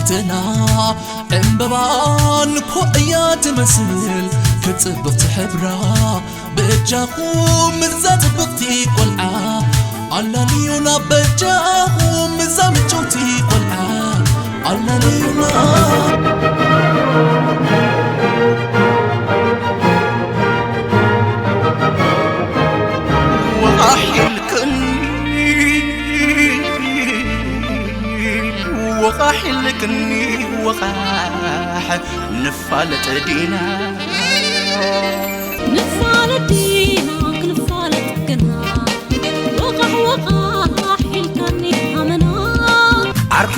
ትና ዕምበባ ንኮ እያ ትመስል ክትጽብቕ ትሕብራ በጃኹም እዛ ጽብቕቲ ቆልዓ ኣላልዩና በጃኹም እዛ ምጭውቲ ቆልዓ ኣላልዩና ወቓሕ ኢልክኒ ወቓሕ ኢልክኒ ወቓሕ ንፋለጥ ዲና ንፋለጥ ዲና ክንፋለጥ ግና ወቓሕ ወቓሕ ኢልካኒ ኣመና ዓርኪ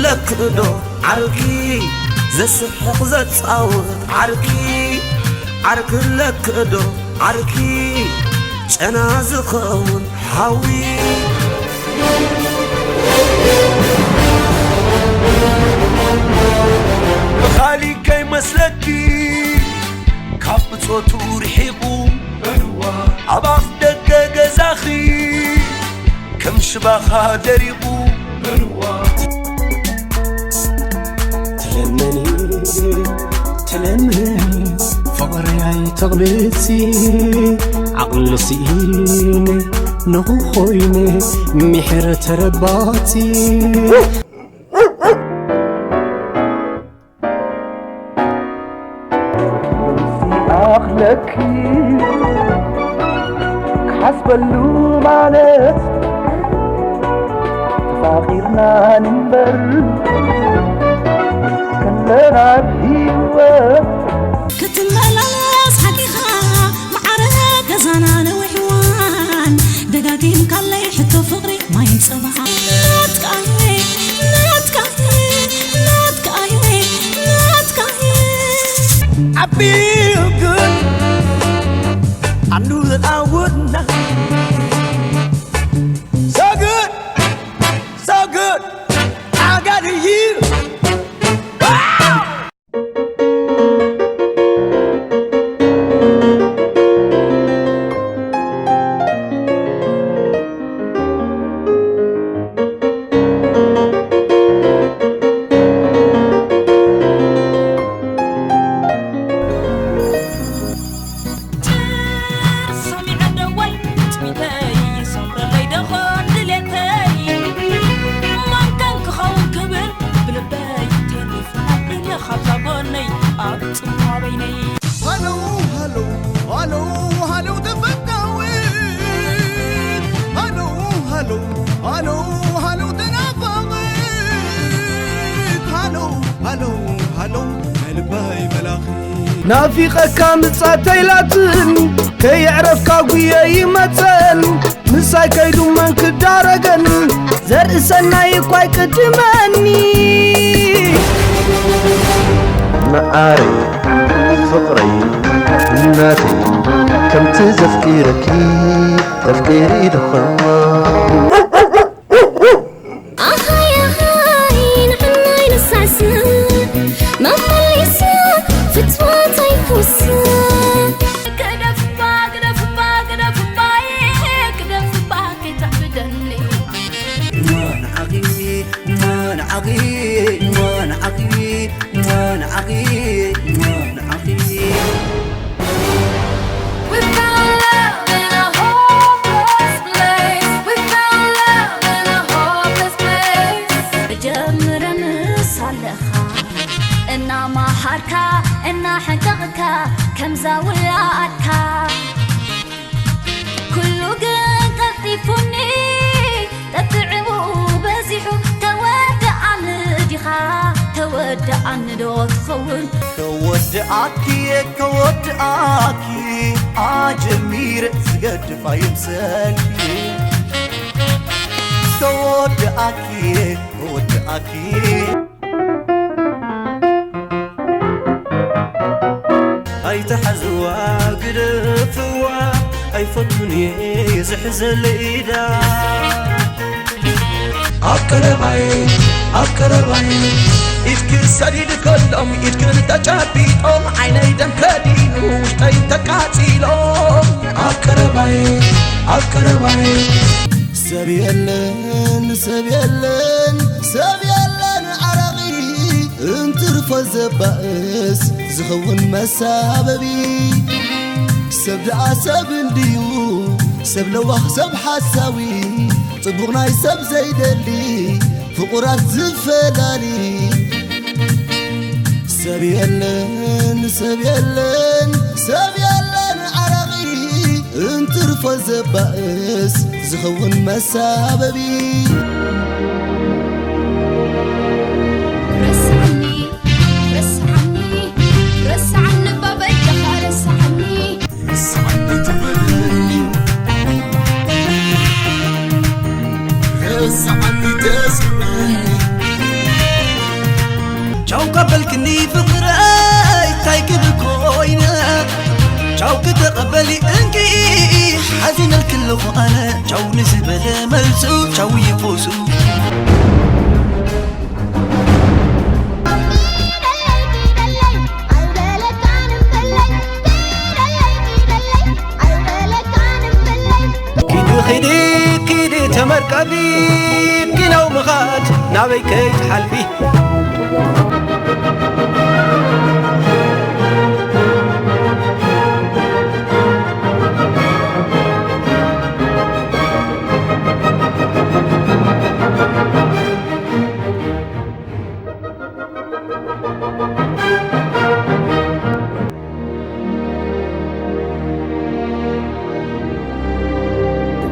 ለክእዶ ዓርኪ ዘስሕቕ ዘጻውት ዓርኪ ዓርኪ ለክእዶ ዓርኪ ጨና ዝኸውን ሓዊ ብኻሊእ ከይመስለኪ ካብ ብጾቱ ርሒቑ ኣብ ኣፍ ደገ ገዛኺ ከም ሽባኻ ደሪቑ ትለምኒ ትለምኒ ፍቕረይ ኣይተቕልሲ ዓቕሊ ስኢነ ንኹ ኮይነ ምሕረት ረባቲ ኣኽለኪ ክሓስበሉ ማለት ተፋቒርና ንንበር ከለና ኣብ ህይወት ክትመላለስ ሓቲኻ ማዕረ ገዛና ነዊሕ እዋን ደጋጊምካለይ ሕቶ ፍቕሪ ማይን ጸባኻ ናትካየ ናትካየ ናትካየ ናትካየ I feel good. I knew that I would not. So good, so good. I got you. Wow! ብልበይ ቴሌፎን ኢለ ካብዛ ጎነይ ኣብ ጽምዋ በይነይ ሃሎ ሃሎ ሃሎ ሃሎ ተፈታዊት ሃሎ ሃሎ ሃሎ ሃሎ ተናፋቒት ሃሎ ሃሎ ሃሎ ናይ ልበይ መላኺ ናፊቐካ ምጻተይ ላትን ከየዕረፍካ ጉየ ይመጸን ምሳይ ከይዱ መን ክዳረገኒ ዘርኢ ሰናይ እኳ ኣይቅድመኒ መዓረይ ፍቕረይ እናተይ ከምቲ ዘፍቂረኪ ተፍቂሪ ዶኸማ ኣሃይ ኣሃይ ንሕናይ ንሳዕስዕ መመሊሳ ፍትወተይ ክውስን ግደፍባ ግደፍባ ግደፍባ ግደፍባ ከይተዕብደኒ ንዓኺ ንዓኺ ንዓኺ ንዓኺ ንዓኺ We found love in a hopeless place. We found love in a hopeless place. ጀምረ ምሳለኻ እናማሃርካ እናሐንቀቕካ ከምዛ ውላድካ ኩሉ ግን ቀልጢፉኒ ጠጥዕሙ በዚሑ ተወድኣኒ ዲኻ ተወድኣኒ ዶ ትኸውን ከወድኣኪ ከወድኣኪ ኣጀሚረ ዝገድፍ ኣይምሰልኪ ከወድኣኪ ከወድኣኪ ኣይትሓዝዋ ግደፍዋ ኣይፈቱን እየ ዝሕዘለ ኢዳ ኣብ ቀረባይ ኣብ ቀረባይ ኢድኪ ሰዲድ ከሎም ኢድክን ተጨቢጦም ዓይነይ ደም ከዲኑ ውሽጠይ ተቃጺሎም ኣብ ቀረባይ ኣብ ቀረባይ ሰብ የለን ሰብ የለን ሰብ የለን ዓረቒ ዘባእስ ዝኸውን መሳበቢ። ሰብ ደኣ ሰብ እንድዩ፣ ሰብ ለዋኽ ሰብ ሓሳዊ፣ ጽቡቕ ናይ ሰብ ዘይደሊ፣ ፍቑራት ዝፈላሊ። ሰብ የለን፣ ሰብ የለን፣ ሰብ የለን ዓራቒ፣ እንትርፎ ዘባእስ ዝኸውን መሳበቢ። ረስዓኒ፣ ረስዓኒ፣ ረስዓኒ እባ በጃኻ ረስዓኒ። ረስዓኒ ትበልኒ፣ ረስዓኒ ተስምዕኒ። ቻው ቀበልክኒ ፍቕረይ፣ እንታይ ክብል ኮይነ? ቻው ክተቐበሊ እንኪ፣ ሓዚነልኪ ኣለኹ ኣነ። ቻው ንዝበለ መልሱ፣ ቻው ይፎሱ። ኪዲ ኪዲ ኪዲ ተመርቀቢ፣ ኪናው ምኻድ ናበይ ከይትሓልፊ።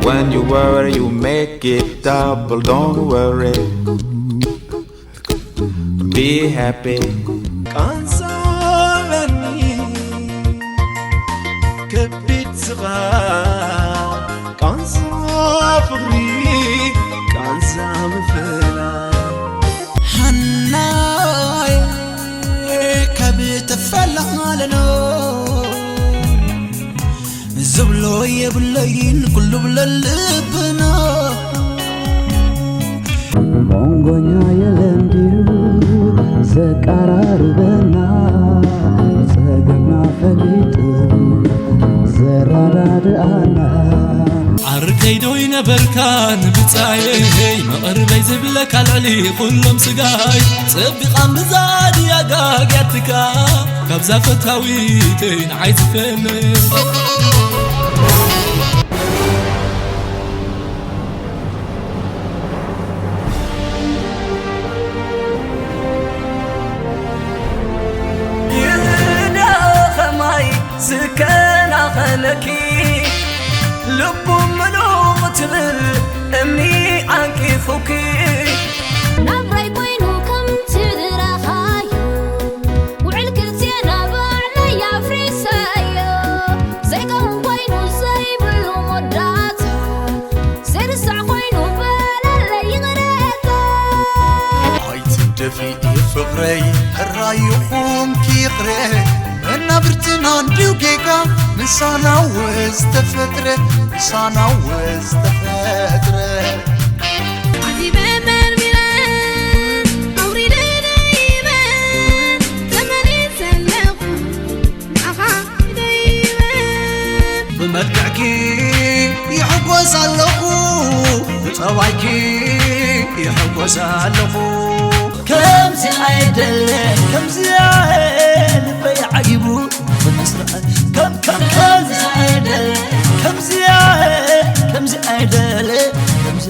When you worry, you make it double. Don't worry, be happy. ቃንዛ በኒ ከቢድ ስቓይ፣ ቃንዛ ፍቕሪ፣ ቃንዛ ምፍላይ። ሃናይ ካብ ተፈላለኖ ዝብሎ የብለይን ኩሉ ብለልብና። መንጎኛ የለን ድዩ ዘቀራርበና? ጸገምና ፈሊጡ ዘረዳድኣና። ዓርከይ ዶ ይነበርካ ንብጻየይ መቐርበይ ዝብለካ ልዕሊ ኩሎም ስጋይ። ጸቢቓ ምዛድ ያጋግያትካ ካብዛ ፈታዊተይ ንዓይ ዝፈልጥ። ይህዳ ኸማይ ዝከናኸነኪ፣ ልቡ ምሉቕ ትብል እምኒ ዓንቂፉኪ። ናብራይ ኮይኑ ከምቲ ዝረኻዩ፣ ውዕል ክልቴና ባዕለይ ኣፍሪሰዮ። ዘይከውን ኮይኑ ዘይብሉ መወዳእታ፣ ዘይርሳዕ ኮይኑ በለለይ ይቕረታ። ኣይትደፊ ፍቕረይ፣ ሕራይ ይኹንኪ ይቕረ። መናብርትና እንዲው ጌጋ፣ ምሳና ዝተፈጥረ፣ ምሳና ዝተፈጥረ። ዓዚበ መርሚረ፣ ኣውሪደ ደይበ፣ ተመሊሰ ኣለኹ። ብመልክዕኪ ይሕጎስ ኣለኹ፣ ብጸባይኪ ይሕጎስ ኣለኹ። ከምዚ ኣይደለ፣ ከምዚ ኣየ ልበይ ዓጊቡ፣ ከም፣ ከም፣ ከምዚ ኣይደለ፣ ከምዚ ኣየ፣ ከምዚ ኣይደለ፣ ከምዚ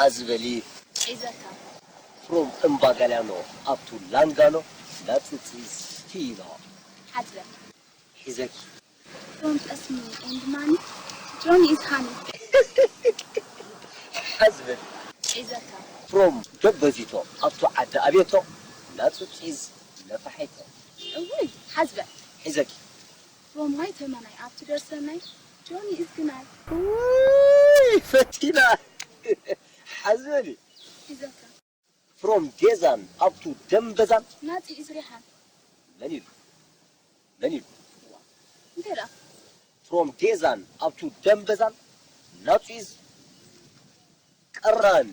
ኣዝበሊ። ሒዘካ። From እምባጋልያኖ up to ላንጋኖ፣ ናጽጺ ስቲኖ። ሓዝበል። ሒዘኪ። From ጠስሚ and ማኒ፣ ጆኒ is honey። ሓዝበል። ሒዘካ። From ደበዚቶ up to ዓዲ ኣቤቶ፣ ናጽጺ ነፋሒቶ። እውይ፣ ሓዝበል። ሒዘኪ። From ማይ ተመናይ up to ደርሰናይ፣ ጆኒ is ግናይ። ውይ፣ ፈቲና። ሓዝበሊ። ሒዘካ። From ዴዛን up to ደምበዛን። ናጺ is ሪሓን። መን ኢሉ? መን ኢሉ? እንታይ ደኣ? From ዴዛን up to ደምበዛን፣ ናጹ is ቀራን።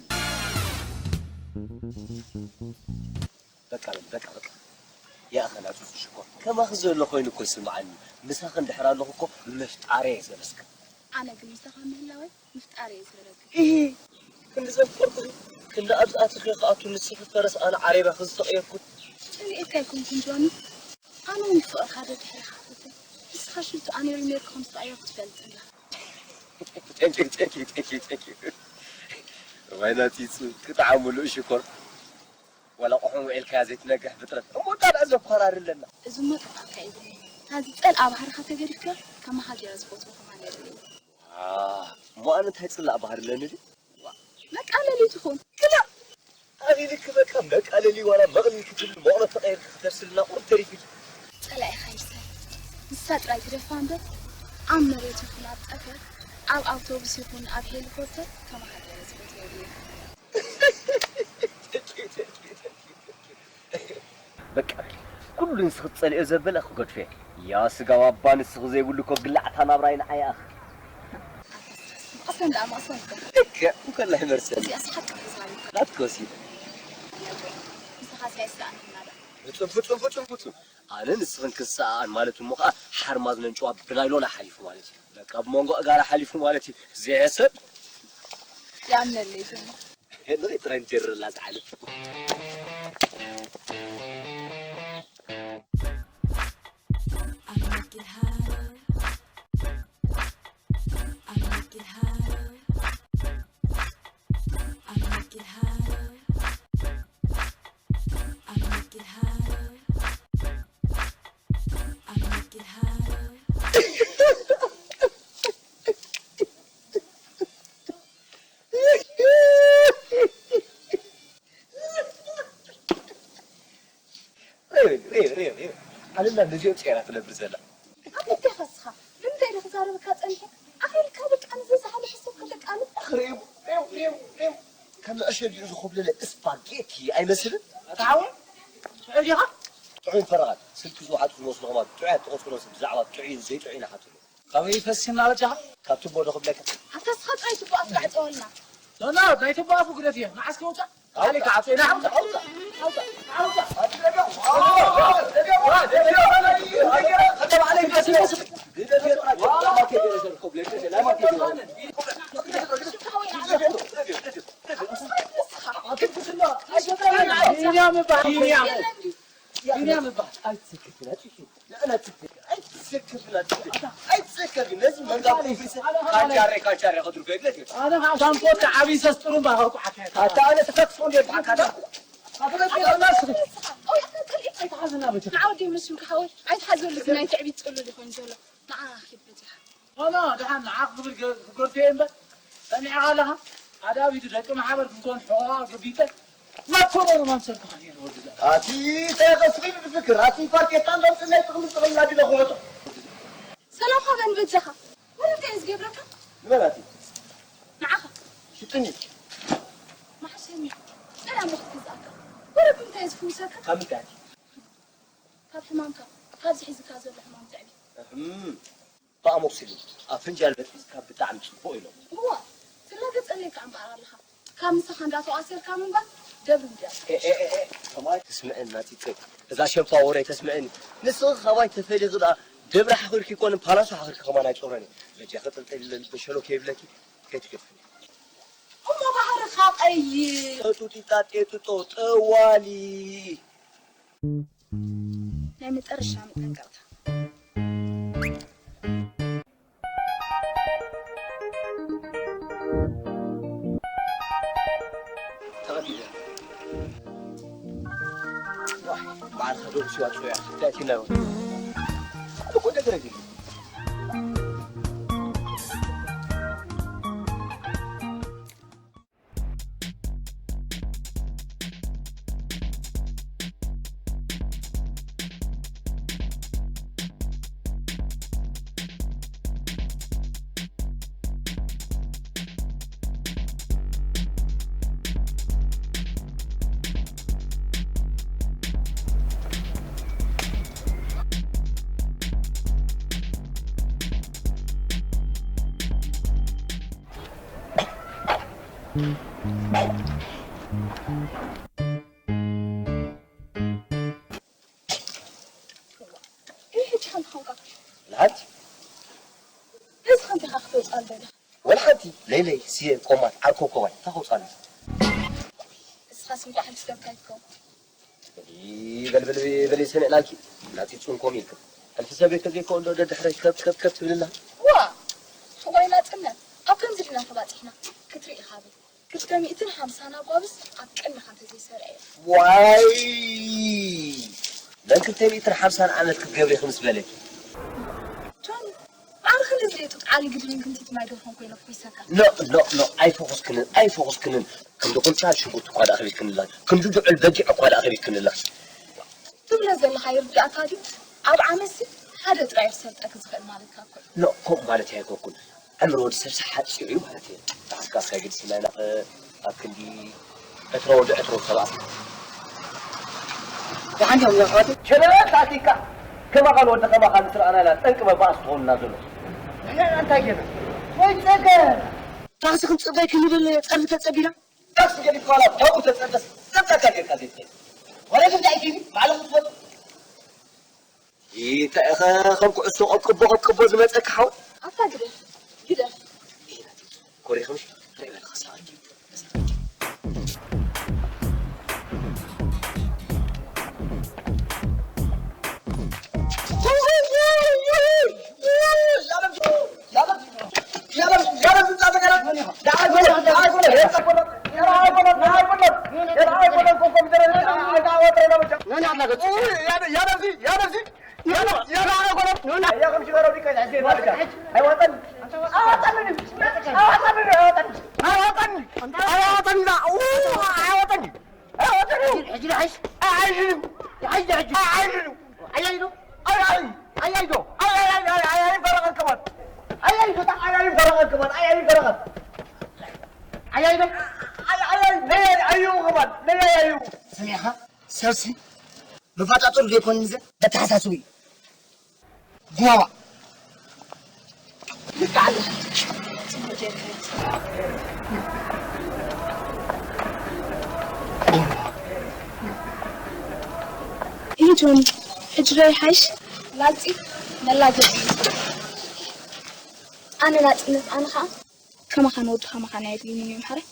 በቃ በል፣ በቃ፣ በቃ። ያእኸ ናጹ ሽኮር። ከማኺ ዘሎ ኮይኑ እኮ ይስምዓኒ። ምሳኺ እንድሕር ኣለኹ እኮ ምፍጣረይ እየ ዘመስግን። ኣነ ግን ምሳኻ ምህላወይ ምፍጣር እየ ዝብለካ። ኢሂ፣ ክንዲ ዘፍቀርኩኺ፣ ክንዲ ኣብዚ ኣቲኺ ክኣቱ ንስኺ ፈረስ ኣነ ዓሬባ ክዝተቐየርኩ። ጸሊኤካ ኣይኮንኩን ጆኒ። ኣነ እውን ብፍቕርኻ ደድሕረኻ ኣቲተ። ንስኻ ሽልቱ ኣነ ሪሜርካ ከም ዝተቐየርኩ ትፈልጥ ኣለኻ። Thank you, thank you, thank you, thank you። እዋይ ናጺ ጹ፣ ክጥዓም ምሉእ ሽኮር። ዋላ ቆሖም ውዒልካያ ዘይትነግሕ ፍጥረት። እሞ እንታይ ደኣ ዘኳራሪ ኣለና? እዚ እሞ ጥፍኣትካ እዩ ዝብል። ናዚ ጸልኣ ባህርኻ ተገዲፍካ ከማኻ ገይረ ዝፈትዎ ከማን የብለይን። ዋእ፣ እሞ ኣነ እንታይ ጽላእ ባህሪ ኣለኒ ድዩ? ዋእ፣ መቃለሊ ትኹን። ግዳ ኣነ ኢልኪ በቃ መቃለሊ ዋላ መቕልል ክትብሊ መቑሎ ተቐይርኪ ክተርስልና ቁሩብ ተሪፍኪ። ጸላኢኻ ይምሰል። ንሳ ጥራይ ግደፋ እምበር ኣብ መሬት ይኹን ኣብ ጠፈር፣ ኣብ ኣውቶቡስ ይኹን ኣብ ሄሊኮፕተር ከማኻ ገይረ ዝፈትዎ የብለይን። በቃ በሊ። ኩሉ ንስኺ ትጸልእዮ ዘበለ ክገድፎ እየ። ያ ስጋዊ ኣባ ንስኺ ዘይብሉ እኮ ግላዕታ ናብራይ ንዓይ ኣኽ። መቕሰን ደኣ መቕሰን እኮ። ልክዕ፣ እንኮላይ መርሰን። እዚኣስ ሓቂ ተዛሪብካ። ናትኪ ወሲደ። ምሳኻስ ኣይሰኣንን ናዳ። ፍጹም፣ ፍጹም፣ ፍጹም፣ ፍጹም። ኣነ ንስኽን ክሰኣኣን ማለት እሞ ኸኣ ሓርማዝ ነንጭዋ ብናይሎን ሓሊፉ ማለት እዩ። በቃ ብመንጎ ኣእጋራ ሓሊፉ ማለት እዩ። ዘየሰብ። ይኣምነለይ ጆኒ። ሄንሪ ጥራይ እንጀረላ ዝዓለፍ። ሪም፣ ሪም፣ ሪም፣ ሪም። ዓለምና ነዚኦም ጸይራ ትነብር ዘላ። ኣንተ እንታይ ኸስኻ? ንምንታይ ኢለ ክዛረበካ ጸኒሐ? ኣኺልካ በቃ ንዘዝሓለ ሕሰብ ከተቃልል። ኣኽ ሪም፣ ሪም፣ ሪም፣ ሪም። ከም ዕሸል ድዩ ዝኾብለለ ስፓጌቲ ኣይመስልን? ኣታ ሓወይ፣ ጥዑይ ዲኻ? ጥዑይ ፈረቓት። ስልኪ ዝወሓጥኩ ዝመስሉ ኸማን ጥዑያት ተቖጽሮ ሰብ ብዛዕባ ጥዑይን ዘይጥዑይን ይሓትሉ። ካበይ ፈሲና በጃኻ? ካብ ቱቦ ዶ ክብለካ? ኣታ እስኻ ጥራይ ቱቦ ኣፍ ላዕጸወልና። ኖ፣ ኖ፣ ናይ ቱቦ ኣፉ ግደፍ እየ። መዓስ ከውጻእ? ኣውጻእ። ኣውጻእ፣ ኣውጻእ፣ ኣውጻእ፣ ኣውጻእ። ቢንያም እባሃል፣ ቢንያም። ቢንያም እባሃል። ኣይትሰከፍን፣ ኣቲ ንዕና ትሰከፍ፣ ኣይትሰከፍን፣ ኣቲ ኣይትሰከፍን። ነዚ መንጋ ኮንፈረንስ ካቻሬ፣ ካቻሬ ከድርጎ ይብለክ። ኣነ ኻብ ሳንኮታ ዓብዪ ሰስ ጥሩምባ ከውቅዓካ እየ። ኣታ ኣነ ተፈትፎ እንደ ይብዓካ፣ ኣታ ኣታ በቃ፣ ኣታ ኣታ ስኺ። ኣይትሓዝና በጃ። ንዓ ወዲ ምሽም ክሓወይ፣ ኣይትሓዘሉ፣ እዚ ናይ ትዕቢት ጽሉል ይኾን ዘሎ። ንዓ ኺድ በጃኻ። ኖ፣ ኖ፣ ደሓን ንዓኽ ክብል ገ-፣ ክገድፎ እየ እምበር፣ ሰሚዕኻ ኣለኻ? ኣዳቢቱ ደቂ ማሕበር ክንኮን ሕቖኣ ገቢጠ፣ መኮሮ ነው ማምሰል ተኸፊሉ ወዲ ዘ-፣ ኣቲ ተቐስሪ ብፍክር፣ ኣቲ ፋርኬታ እንዳውፅእ ናይ ጥቕሚ ጥቕሚ ናዲ ለኽወጦ። ሰላም ሃበን በጃኻ። ወረ እንታይ እዩ ዝገብረካ? ንመን ኣቲ? ንዓኻ። ሽጥኒ። መሓሸኒ። ሰላም ክትግዛእካ። ወረ ብምንታይ እዩ ዝፍውሰካ? ካብ ምንታይ ኣቲ? ካብ ሕማምካ። ካብዚ ሒዝካ ዘሎ ሕማም ትዕቢት። እህም። ብኣሞክሲሊን ኣብ ፍንጃል በጥቢስካ ብጣዕሚ ጽቡቕ ኢሎም። እዋ፣ ትላገጸለይ ከኣ እምበኣር ኣለኻ። ካብ ምሳኻ እንዳተዋሰርካ ምንባር ደብሪ እንድያ። ኤ፣ ኤ፣ ኤ፣ ኤ፣ ከማይ ትስምዐኒ ናጺጸይ። እዛ ሸንፋ ወረ ተስምዐኒ። ንስኺ ካባይ ተፈሊኺ ደኣ ደብሪ ሓኺርኪ ይኮንን ፓላሶ ሓኺርኪ ከማን ኣይጾረን እየ። በጃኺ ጠልጠሊ ለልበ ሸሎ ከይብለኪ ከይትገፍኒ። እሞ ባህርኻ ቀይር። ጠጡጢጣ ጤጡጦ ጠዋሊ። ናይ መጨረሻ መጠንቀቕታ። ባዕልኻ ዶ ሲዋ ጽያ እንታይ ትነው? ኣልኮ ደገረግ ይህ ቻል ሆንካ ለሓንቲ እዚ ከምቲ ኢኻ ክትወፅኣ ኣለና ወላ ሓንቲ ለይለይ ስየ ቆማት ዓርኮ ኮባይ እንታይ ከውፅኣሉ እስኻስ እንኳዕ ሕልፊ ሰብካ ይትከው በልበልበል ሰሚዕናልኪ ናፂ ፅንኮም ኢልክም ሕልፊ ሰብ ከዘይከው እንዶ ደድሕረሽ ከብት ከብት ከብት ትብልላ ዋ ሽቆይ ናፅነት ኣብ ከምዚ ድና ተባፂሕና ክትርኢ ኢኻ በይ ክልተ ሚእትን ሓምሳን ኣጓብዝ ኣብ ቅድሚኻ እንተዘይሰርዐ እየ። ዋይ! ነን ክልተ ሚእትን ሓምሳን ዓመት ክትገብሪ ኢኺ ምስ በለኪ። ጆን፣ ኣነ ክንድዚ ጡጥ ዓሊ ግድምን ክንቲት ማይ ደርሆን ኮይነ ኩይሰካ። ኖእ ኖእ ኖእ ኣይፈኹስክንን ኣይፈኹስክንን ክንዲ ቁንጫል ሽጉርቲ እኳ ደኣ ከቢድክንላ ክንዲ ድዑል በጊዕ እኳ ደኣ ከቢድክንላ። ትብሎ ዘለኻ ይርድኣካ ድዩ? ኣብ ዓመትሲ ሓደ ጥራይ እዩ ክሰልጠኪ ዝኽእል ማለትካ እኮ እዩ። ኖእ ከምኡ ማለተይ ኣይኮንኩን። ኣምር ወዲ ሰብ ሓፂሩ እዩ ማለት እዩ። ጣዕስካ ኣስካይ ግዲ ስናይ ናኸ ኣብ ክንዲ ዕትሮ ወዲ ዕትሮ ተባእስ። ደሓን እዮም ኣሕዋተይ። ሸለበት ኣኪካ ከማኻን ወዲ ከማኻን ምስ ረኣና ኢና ጠንቂ መባእስ ትኾኑና ዘሎ። ንሕና እንታይ ጌርና? ወይ ጸገም። ታክሲ ክንጽበይ ክንብል ጸርፊ ተጸቢና። ታክሲ ገዲፍካ ዋላ ታቡ ተጸበስ ጸብጻካ ጌርካ ዘይትኸይድ። ወላ ክንዲ ኣይትይኒ ባዕልኹም ትፈልጡ። እንታይ ኢኸ ከም ኩዕሶ ቀብቅቦ ቀብቅቦ ዝመፀካ ሓው ኣታ ግደፍ ግደፍ ኮሪኽምሽ ርእ በለ ክሳቐኪ ሰሚዕኻ? ሰብሲ መፋጣጠሩ ዘይኮን ምዘ በተሓሳስቡ እዩ። ጉማማ ይህ ጆኒ ሕጂ ዶ ይሓይሽ ላግፂ መላገፂ እዩ ኣነ ናፅነት ኣነ ከዓ ከማኻን ወዲ ከማኻን ኣየድልዩንን እዮም ሓራይ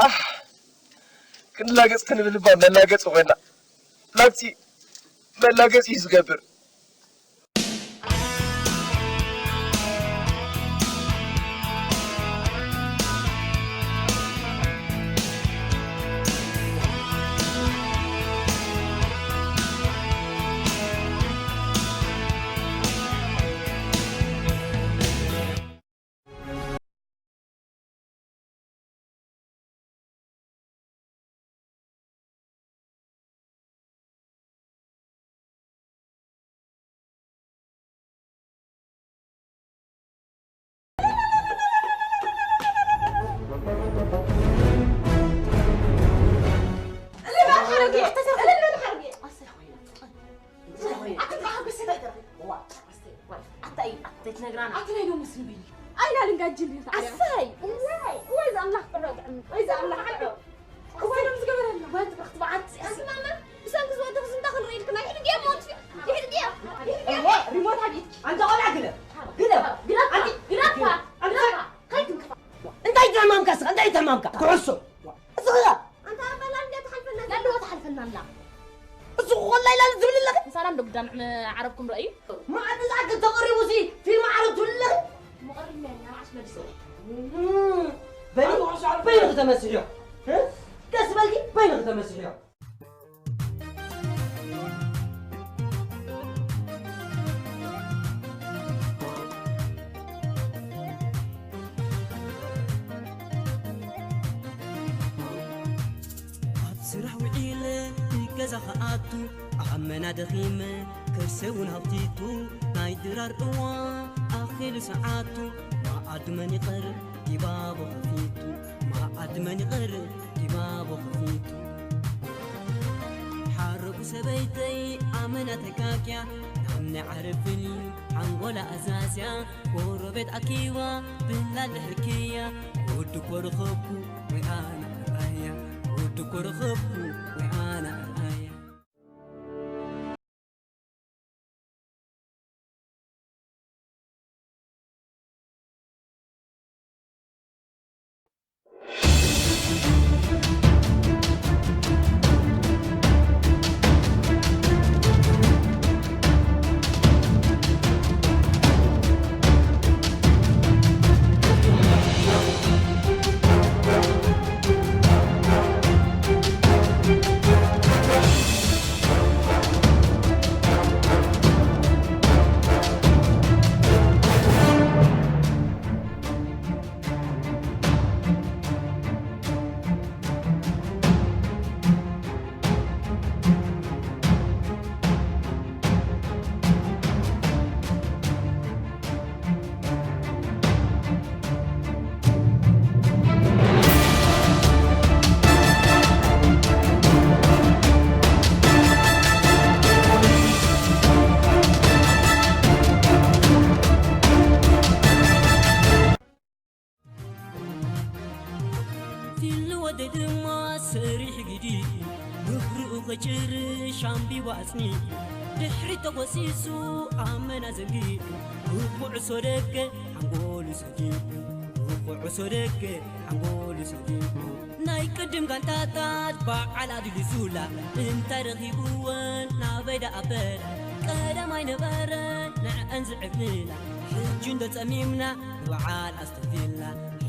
ኣሕ ክንላገፅ ክንብል እባ መላገፂ ኮይና ላግፂ መላገፂ እዩ ዝገብር ኣታ እዩ ኣታ ዘይትነግራና ኣቲ ናይ ሎሚ ስንብኒ ኣይና ልንጋጅል ኣሳይ ወይ ወይ ወይ ኣምላኽ ጥረግዕም ወይ ኣምላኽ ጥረ እዋይ ሎም ዝገበረልና ወይ ጥረኽቲ በዓል ኣስማማ ብሰንኪ ዝወደኹ ዝንዳ ክንርኢ ኢልክና ይሕድ ድያ ሞት ይሕድ ድያ ይሕድ ድያ ሪሞት ኣቢት ኣንተ ቆልዓ ግለ ግለ ግለ ኣንቲ ግለ ኣንቲ እንታይ ተማምካ ስኻ እንታይ ተማምካ ኩዕሶ ስኻ ኣንተ ኣባላ እንደ ተሓልፈ ኣላ። እሱ ክኾላ ኢላ ዝብል ኣለኺ? ምሳና እንዶ ግዳን ዓረብኩም ረእዩ? መዓዲ ዝኣክል ተቐሪቡ ሲ ፊልም ዓረብ ትብል ኣለኺ? መቐርብ ናይ ንዓሽ መሊሱ። እም፣ በይኑ፣ ኣቶ ሓሳን በይኑ ክተመስሕዮ። እ? ቀስ በልኪ፣ በይኑ ክተመስሕዮ። ኣብ ስራሕ ውዒለ ገዛ ክኣቱ፣ ኣመና ደኺመ ከርሰ እውን ሃብቲቱ፣ ናይ ድራር እዋን ኣኺሉ ሰዓቱ፣ መኣዲ መን ይቐርብ ዲባቦ ከፊቱ፣ መኣዲ መን ይቐርብ ዲባቦ ከፊቱ። ሓረጉ ሰበይተይ ኣመና ተጋግያ፣ ናብ ናይ ዓረብ ፊልም ሓንጎላ ኣዛዝያ፣ ጎረቤት ኣኪባ ብላል ድሕርክያ፣ ወዲ እኮ ረኸብኩ ወይ ኣነ ኣርኣያ፣ ወዲ እኮ ረኸብኩ ወይ ኣነ ኣርኣያ። ፊል ወደይ ድማ ሰሪሕ ጊዲ፣ ምኽርኡ ከጭርሽ ኣንቢቡ ኣጽኒዑ፣ ድሕሪ ተኾሲሱ ኣመና ዘንጊዑ፣ ብኩዕሶ ደገ ሓንጎሉ ሰዲዱ፣ ብኩዕሶ ደገ ሓንጎሉ ሰዲዱ። ናይ ቅድም ጋንታታት በዓል ኣድሊ ዙላ፣ እንታይ ረኺብወን ናበይ ደኣ ኣበላ፣ ቀደም ኣይነበረን ንዐን ዝዕብልላ፣ ሕጂ እንዶ ጸሚምና ንበዓል ኣስቶንቪላ፣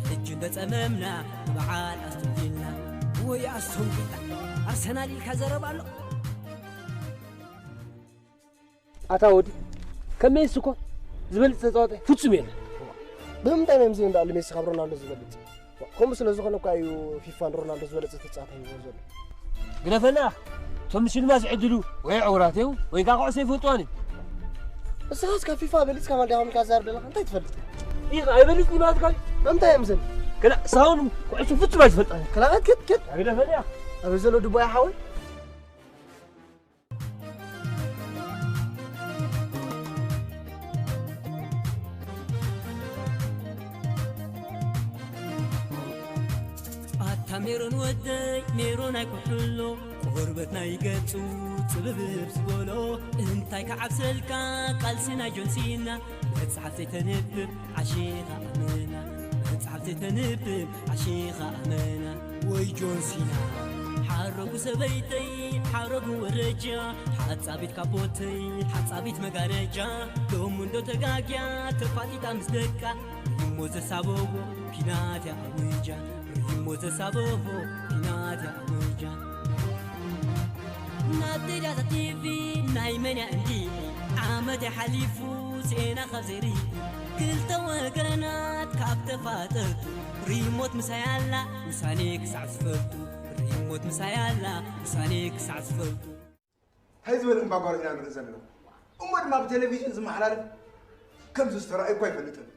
ሕጂ እንዶ ጸመምና ንበዓል ኣስቶንቪላ። ወይ ኣስቶንቪላ፣ ኣርሰናል ኢልካ ዘረባ ኣሎ። ኣታ ወዲ፣ ከም ሜሲ እኮ ዝበልጽ ተጻዋታይ ፍጹም የለን። ብምንታይ ነው ሜሲ እንዳሉ ሜሲ ካብ ሮናልዶ ዝበልጽ? ከምኡ ስለ ዝኾነ እኮ እዩ ፊፋ ንሮናልዶ ዝበለጸ ተጻዋታይ ይብሎ ዘሎ። ግደፈና፣ እቶም ንሽልማት ዝዕድሉ ወይ ዕውራት እዮም ወይ ከዓ ኩዕሶ ይፈልጥዋን እዮም። ንስኻስ ካብ ፊፋ በሊጽካ ማን ዲኻ ኢልካ ትዛረብ ዘለኻ? እንታይ ትፈልጥ? ይህ ኣይበልጽ ማለት ካል? ምንታይ እዮም ዘን? ክላ ሳውን ኩዕሶ ፍጹም ኣይትፈልጣን። ክላ ኪድ ኪድ። ግደፈና። ኣብ ዘሎ ድቦ ይሓወል። ኣታ ሜሮን ወደይ ሜሮን ኣይኩሕሎ፣ ቆርበት ናይ ገጹ ጽብብብ ዝበሎ፣ እንታይ ክዓብሰልካ ቃልሲ ናይ ጆንሲና፣ መጽሓፍ ዘይተንብብ ዓሺኻ ኣመና፣ መጽሓፍ ዘይተንብብ ዓሺኻ ኣመና። ወይ ጆንሲና ሓረጉ ሰበይተይ ሓረጉ ወረጃ፣ ሓጻቢት ካቦተይ ሓጻቢት መጋረጃ፣ ሎሚ እንዶ ተጋግያ ተፋጢጣ ምስ ደቃ፣ ሪሞ ዘሳበቦ ኪናት ኣውጃ፣ ሪሞ ዘሳበቦ ኪናት ኣውጃ። ናተይ ዳዛ ቲቪ ናይ መን እያ እንዲ ዓመት ሓሊፉ ዜና ካብ ዘይርኢ፣ ክልተ ወገናት ካብ ተፋጠጡ፣ ሪሞት ምሳይ ኣላ ውሳኔ ክሳዕ ዝፈልጡ፣ ሪሞት ምሳይ ኣላ ውሳኔ ክሳዕ ዝፈልጡ። እንታይ ዝበለ እምባጓሮ ኢና ንርኢ ዘለና? እሞ ድማ ብቴሌቪዥን ዝመሓላለፍ ከምዚ ዝተራእዩ እኳ ኣይፈልጥን።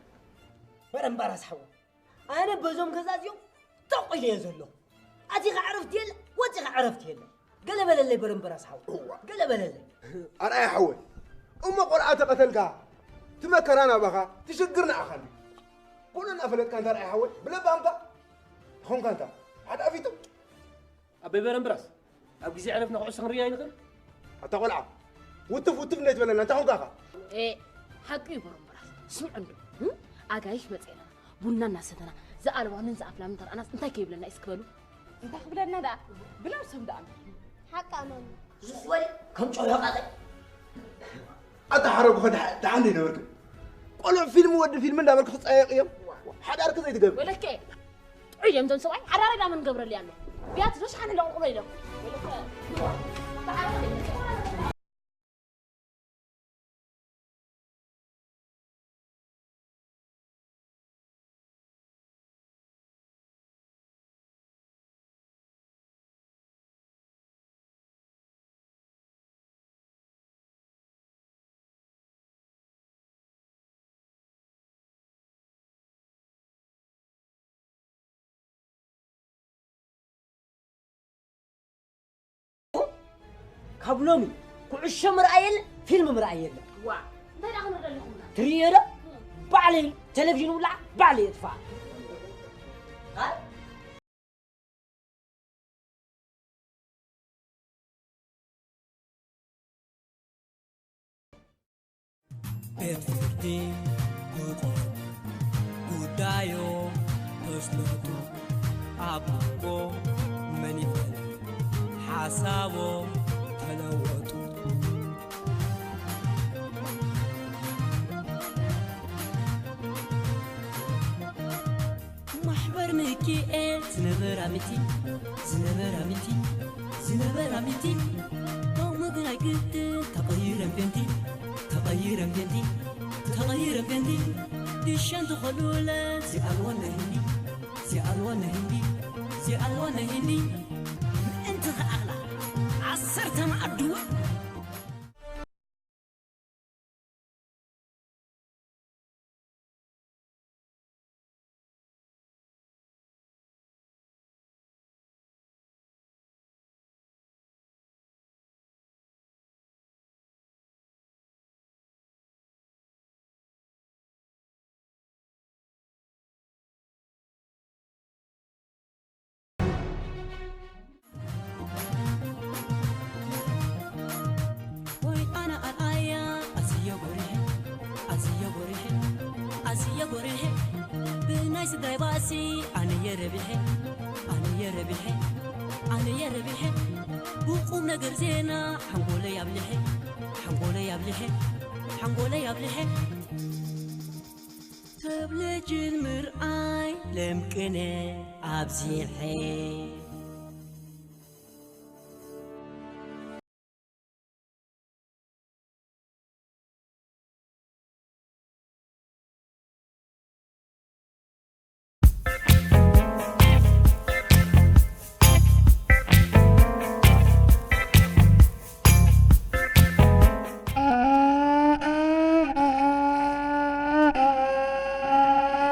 በረምባራስ ሓወይ፣ ኣነ በዞም ገዛ እዚኦም ጠቕ ኢለ እየ ዘለኹ። ኣቲኻ ዕረፍቲ የለ፣ ወጺኻ ዕረፍቲ የለ። ገለ በለለይ በረምበራስ ሓወይ። እዋ። ገለ በለለይ። ኣርኣያ ሓወይ፣ እሞ ቆልዓ ተቐተልካ፣ ትመከራ ናባኻ፣ ትሽግር ንዓኻ ድዩ? ኩሉ እናፈለጥካ እንተ ኣርኣያ ሓወይ፣ ብለባምካ፣ ተኾንካ እንታ፣ ሓደ ኣፊቱ። ኣበይ በረምበራስ? ኣብ ግዜ ዕረፍትና ኩዕሶ ክንርኢ ኣይንኽእል? ኣታ ቆልዓ፣ ውትፍ ውትፍ እንደ ትበለና እንታይ ኾንካ ኢኻ? ኤ፣ ሓቂ እዩ በረምበራስ። ስምዑ እንዶ፣ እም? ኣጋይሽ መጺኤና፣ ቡና እናሰተና፣ ዝኣልባንን ዝኣፍላምን ተረኣናስ እንታይ ከይብለና እዩ እስኪ በሉ? እንታይ ክብለና ደኣ? ብላው ሰብ ደኣ። ሓቂ ኣመኑ። ሱስ በሊ፣ ከም ጨው ሕቐቐ። ኣታ ሓረጉ፣ ደሓ-፣ ደሓን ዘይነበርክን? ቆልዑ ፊልም ወዲ ፊልም እንዳበልኩ ክጻየቕ እዮም። ሓዳርክ ዘይትገብር። ወለከ፣ ጥዑይ እዮም እዞም ሰብኣይ፣ ሓዳር ኢና ምን ገብረሉ ያለ። ቢያት ዞሽ ሓን ለቁሎ ኢሎም። ወለከ፣ ካብ ሎሚ ኩዕሾ ምርኣይ የለ፣ ፊልም ምርኣይ የለ። ዋ፣ እንታይ ደኣ ክንርኢ ኣለኹምና? ትርእዮ ዶ? ባዕለይ ቴሌቪዥን ውላዕ፣ ባዕለይ የጥፋ። ቤት ፍርዲ ይቑም ጉዳዮም ተስለጡ፣ ኣብ መንጎ መን ይፈል ሓሳቦም ተለወጡ። ማሕበር ሚኪኤል ዝነበራ ሚቲ፣ ዝነበራ ሚቲ፣ ዝነበራ ሚቲ፣ ሎሚ ግን ኣይግድን ተቐይረን ፔንቲ፣ ተቐይረን ፔንቲ፣ ተቐይረን ፔንቲ። ድሸን ተኸሉለ ዚኣልወነ ህንዲ፣ ዚኣልወነ ህንዲ፣ ዚኣልወነ ህንዲ። ምእንቲ ክኣኽላ ዓሰርተ መኣድወ ወይ ኣነ ኣርኣያ ኣዝየ ጎሪሐ፣ ኣዝየ ጎሪሐ፣ ኣዝየ ጎሪሐ። ብናይ ስድራይ ባእሲ ኣነየ ረቢሐ፣ ኣነየ ረቢሐ፣ ኣነየ ረቢሐ። ብቁም ነገር ዜና ሓንጎለይ ኣብሊሐ፣ ሓንጎለይ ኣብሊሐ፣ ሓንጎለይ ኣብሊሐ። ተብለጅን ምርኣይ ለምቅነ ኣብዚሐ።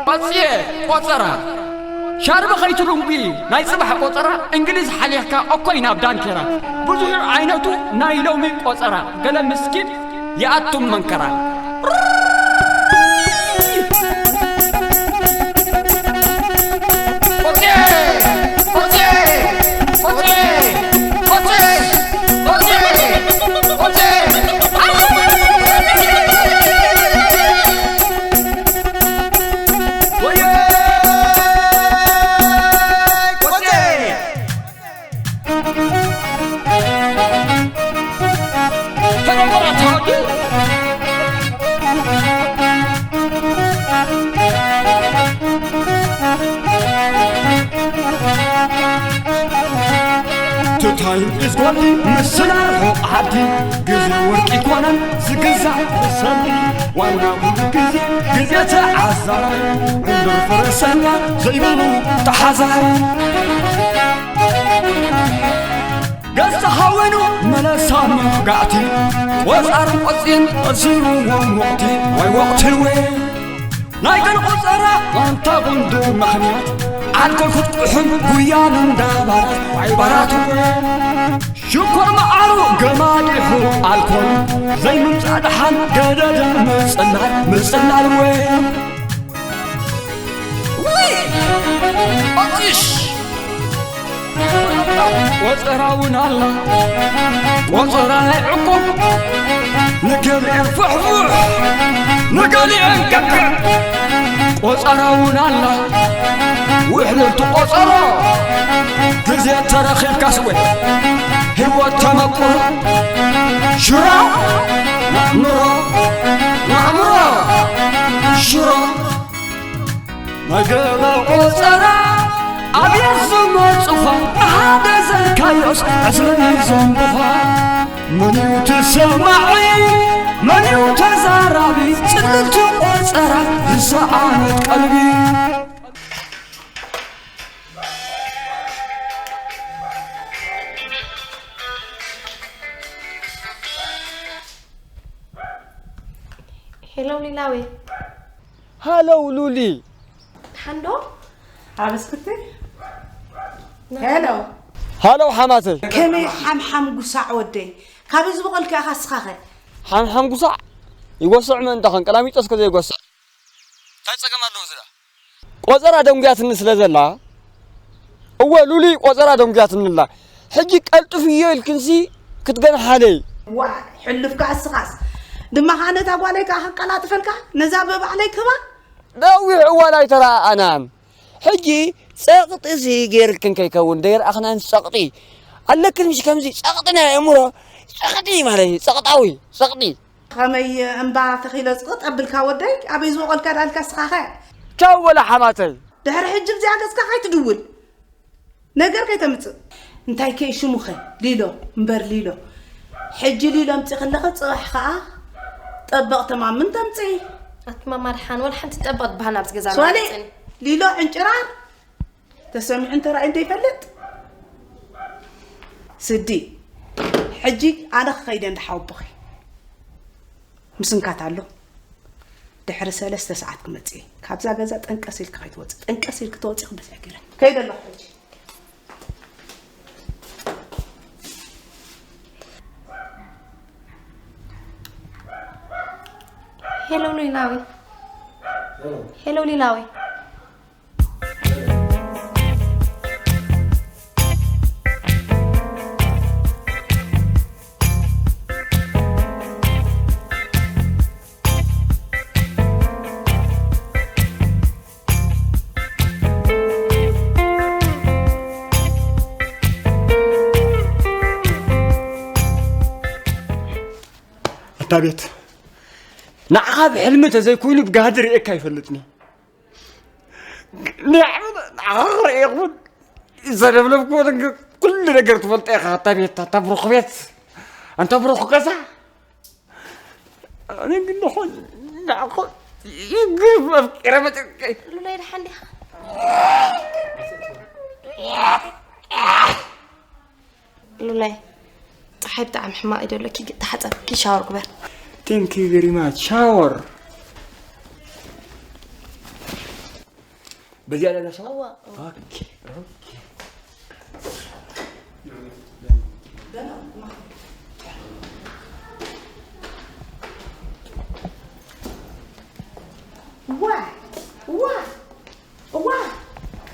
ቆጽየ ቆጸራ። ሻርቢ ከይትልንጉ ናይ ጽባሕ ቆጸራ፣ እንግሊዝ ሓሊኽካ እኮይ ናብ ዳንኬራ። ብዙሕ ዓይነቱ ናይ ሎሚ ቆጸራ፣ ገለ ምስኪን ይኣቱም መንከራ። ትታይ ኢዝጎሊ ምስላ ርሑቕ ዓዲ፣ ግዜ ወርቂ ይኮነን ዝግዛእ ብሰሊ። ዋና ኩሉ ግዜ፣ ግዜ ተዓዛቢ፣ ዕንዱር ፈረሰኛ ዘይብሉ ተሓዛሪ። ገጽ ተኻዊኑ መለሳ መፍጋዕቲ፣ ቆጻርን ቆጽልን ቀሲርዎም ወቕቲ፣ ዋይ ወቕቲ ወይ። ናይ ገል ቆጸራ ኣንታ ቁንዲ ምኽንያት፣ ዓልኮል ክትቁሕን ጉያን እንዳባራት፣ ዋይ ባራት ወይ። ሽኮር መዓሩ ገማዲሑ ኣልኮል፣ ዘይምምጻእ ደሓን ገደደ ምጽላል፣ ምጽላል ወይ። ውይ! ኣጢሽ! ቆጸራ እውን ኣላ፣ ቆጸራ ናይ ዕቁብ፣ ንገሊኤን ፍሕፉሕ፣ ንገሊኤን ገግዕ። ቆጸራ እውን ኣላ፣ ውሕልልቲ ቆጸሮ፣ ግዜ ተረኺብካስ ወይ፣ ህይወት ሽሮ ናዕምሮ ናዕምሮ ሽሮ መገበ ቆጸራ ኣብየት ዝመጽኻ ሓደ ዘልካዮስ ዕስለ ይዘንብኻ መን እዩ ተሰማዒ መን እዩ ተዛራቢ ጽልልቲ ቆጸራ ዝሰኣነት ቀልቢ ሄሎ ሊላዊ ሃለው ሉሊ ሓንዶ ሓበስክቲ ሄሎ ሃለው ሓማተይ ከመይ ሓምሓም ጉሳዕ ወደይ ካበይ ዝበቐልካ ኢኻ እስኻኸ ሓምሓም ጉሳዕ ይጎስዕ ምእንታኸን ቀላሚጦስ ከዘይጎስዕ እንታይ ጸገም ኣለዎ ዝዳ ቆጸራ ደንጉያትኒ ስለ ዘላ እወ ሉሊ ቆጸራ ደንጉያትኒ ኣላ ሕጂ ቀልጥፍዮ ኢልክንሲ ክትገንሓለይ ዋ ሕልፍካ እስኻስ ድማ ከዓ ነታ ጓለይ ከዓ ከቀላጥፈልካ ነዛ ብባዕለይ ክባ ነዊሕ እዋን ኣይተረኣኣናን ሕጂ ጸቕጢ ሲ ገይርክን ከይከውን ደይረኣኽናን ጸቕጢ ኣለክን ምሽ ከምዚ ጸቕጢ ናይ ኣእምሮ ጸቕጢ ማለት እዩ ጸቕጣዊ ጸቕጢ ከመይ እምባ ተኺለ ዝቕጥ ኣብልካ ወደይ ኣበይ ዝበቐልካ ዳልካ ስኻኸ ቻው በላ ሓማተይ ድሕሪ ሕጂ ብዚኣ ገጽካ ከይትድውል ነገር ከይተምጽእ እንታይ ከይ ሽሙኸ ሊሎ እምበር ሊሎ ሕጂ ሊሎ ኣምጺ ከለኸ ጽባሕ ኸኣ ጠበቕ ተማምን ተምጽኢ ኣትማማ ድሓን ወላ ሓንቲ ጠበቕ ትበሃል ናብዚ ገዛ ሶሊ መጽእኒ ሊሎ ዕንጭራር ተሰሚዑ እንተ ራእዩ እንተ ይፈልጥ ስዲ ሕጂ ኣነ ክኸይደ እንድሓወቦኺ ምስንካት ኣሎ ድሕሪ ሰለስተ ሰዓት ክመጽእ እየ ካብዛ ገዛ ጠንቀስ ኢልክ ከይትወፅእ ጠንቀስ ኢልክ ተወፂእክ በዚያ ገይረ ከይደ ኣለኹ ሕጂ ሄሎ ሊላዊ ሄሎ ሊላዊ ኣታ ቤት ንዓኻ ብሕልሚ ተዘይኮይኑ ብጋህዲ ርእየካ ኣይፈልጥኒ ንዓኻ ክርእየ ክብል ዘደብለብክዎ ኩሉ ነገር ትፈልጦ ኢኻ ኣታ ቤት ኣታ ብሩኽ ቤት ኣንታ ብሩኽ ገዛ ኣነ ግን ንኾን ንዓኹ ይግብ ኣፍቂረ መጨቀይ ሉላይ ደሓን ዲኻ ሉላይ ፀሓይ ብጣዕሚ ሕማቕ እዩ ደሎ ተሓፀብ ኪሻወር ግበር Thank you very much shower በዚኣ ለና ሻወር ኦኬ ኦኬ ዋ ዋ ዋ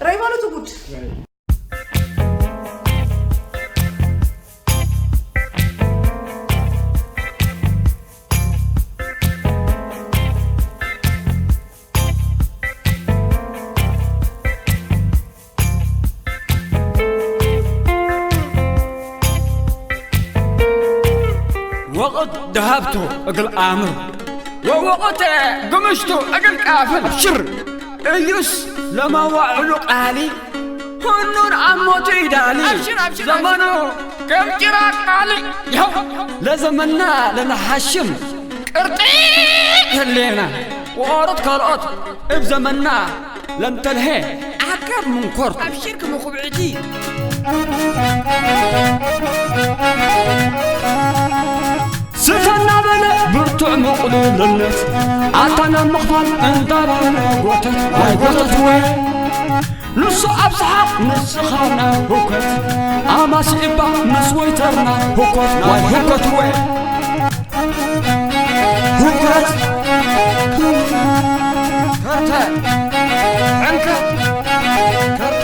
ረይባሉ ትጉድ ወቕት ደሃብቶ እግል ኣምር ወወቕት ግምሽቱ እግል ቃፍል ሽር እዩስ ለመዋዕሉ ቃሊ ሁኑን ኣሞቱ ይዳሊ ዘመኑ ከም ጭራ ቃሊ ይኸው ለዘመንና ለነሓሽም ቅርጢ ህሌና ወኦሮት ካልኦት እብ ዘመንና ለምተልሄ ዓቀብ ምንኮርቱ ኣብ ሽርክ ምኹብዕቲ ስተና በለ ብርቱዕ ምቕሉልነት ኣታ ናብ ምኽፋል እንዳበለ ጎተት ወይ ጎተት ወይ ንሱ ኣብ ሰሓቕ ንስኻ ናብ ህውከት ኣማሲ እባ ምስ ወይተርና ህኮት ወይ ህኮት ወይ ህኮት ከርተ ዕንከት ከርተ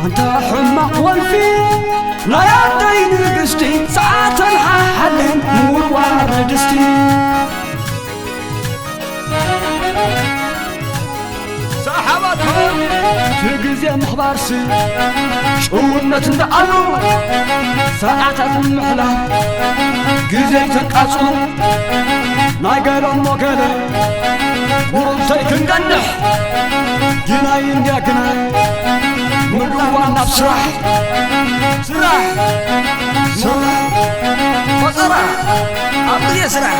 ኣንታ ሕማቕ ወልፊ ናይ ኣደይ ንግስቲ ሰዓተን ሓሓለን ምውርዋር ንድስቲ ብግዜ ምኽባርሲ ጭውነት እንዳኣሉ ሰዓታት ምሕላ ግዜ ተቃጽሉ ናይ ገሎም ወገለ ውርንተይ ክንገንሕ ግናይ እንድያ ግናይ ምድዋን ናብ ስራሕ ስራሕ ስራሕ ቆጸራ ኣብ ግዜ ስራሕ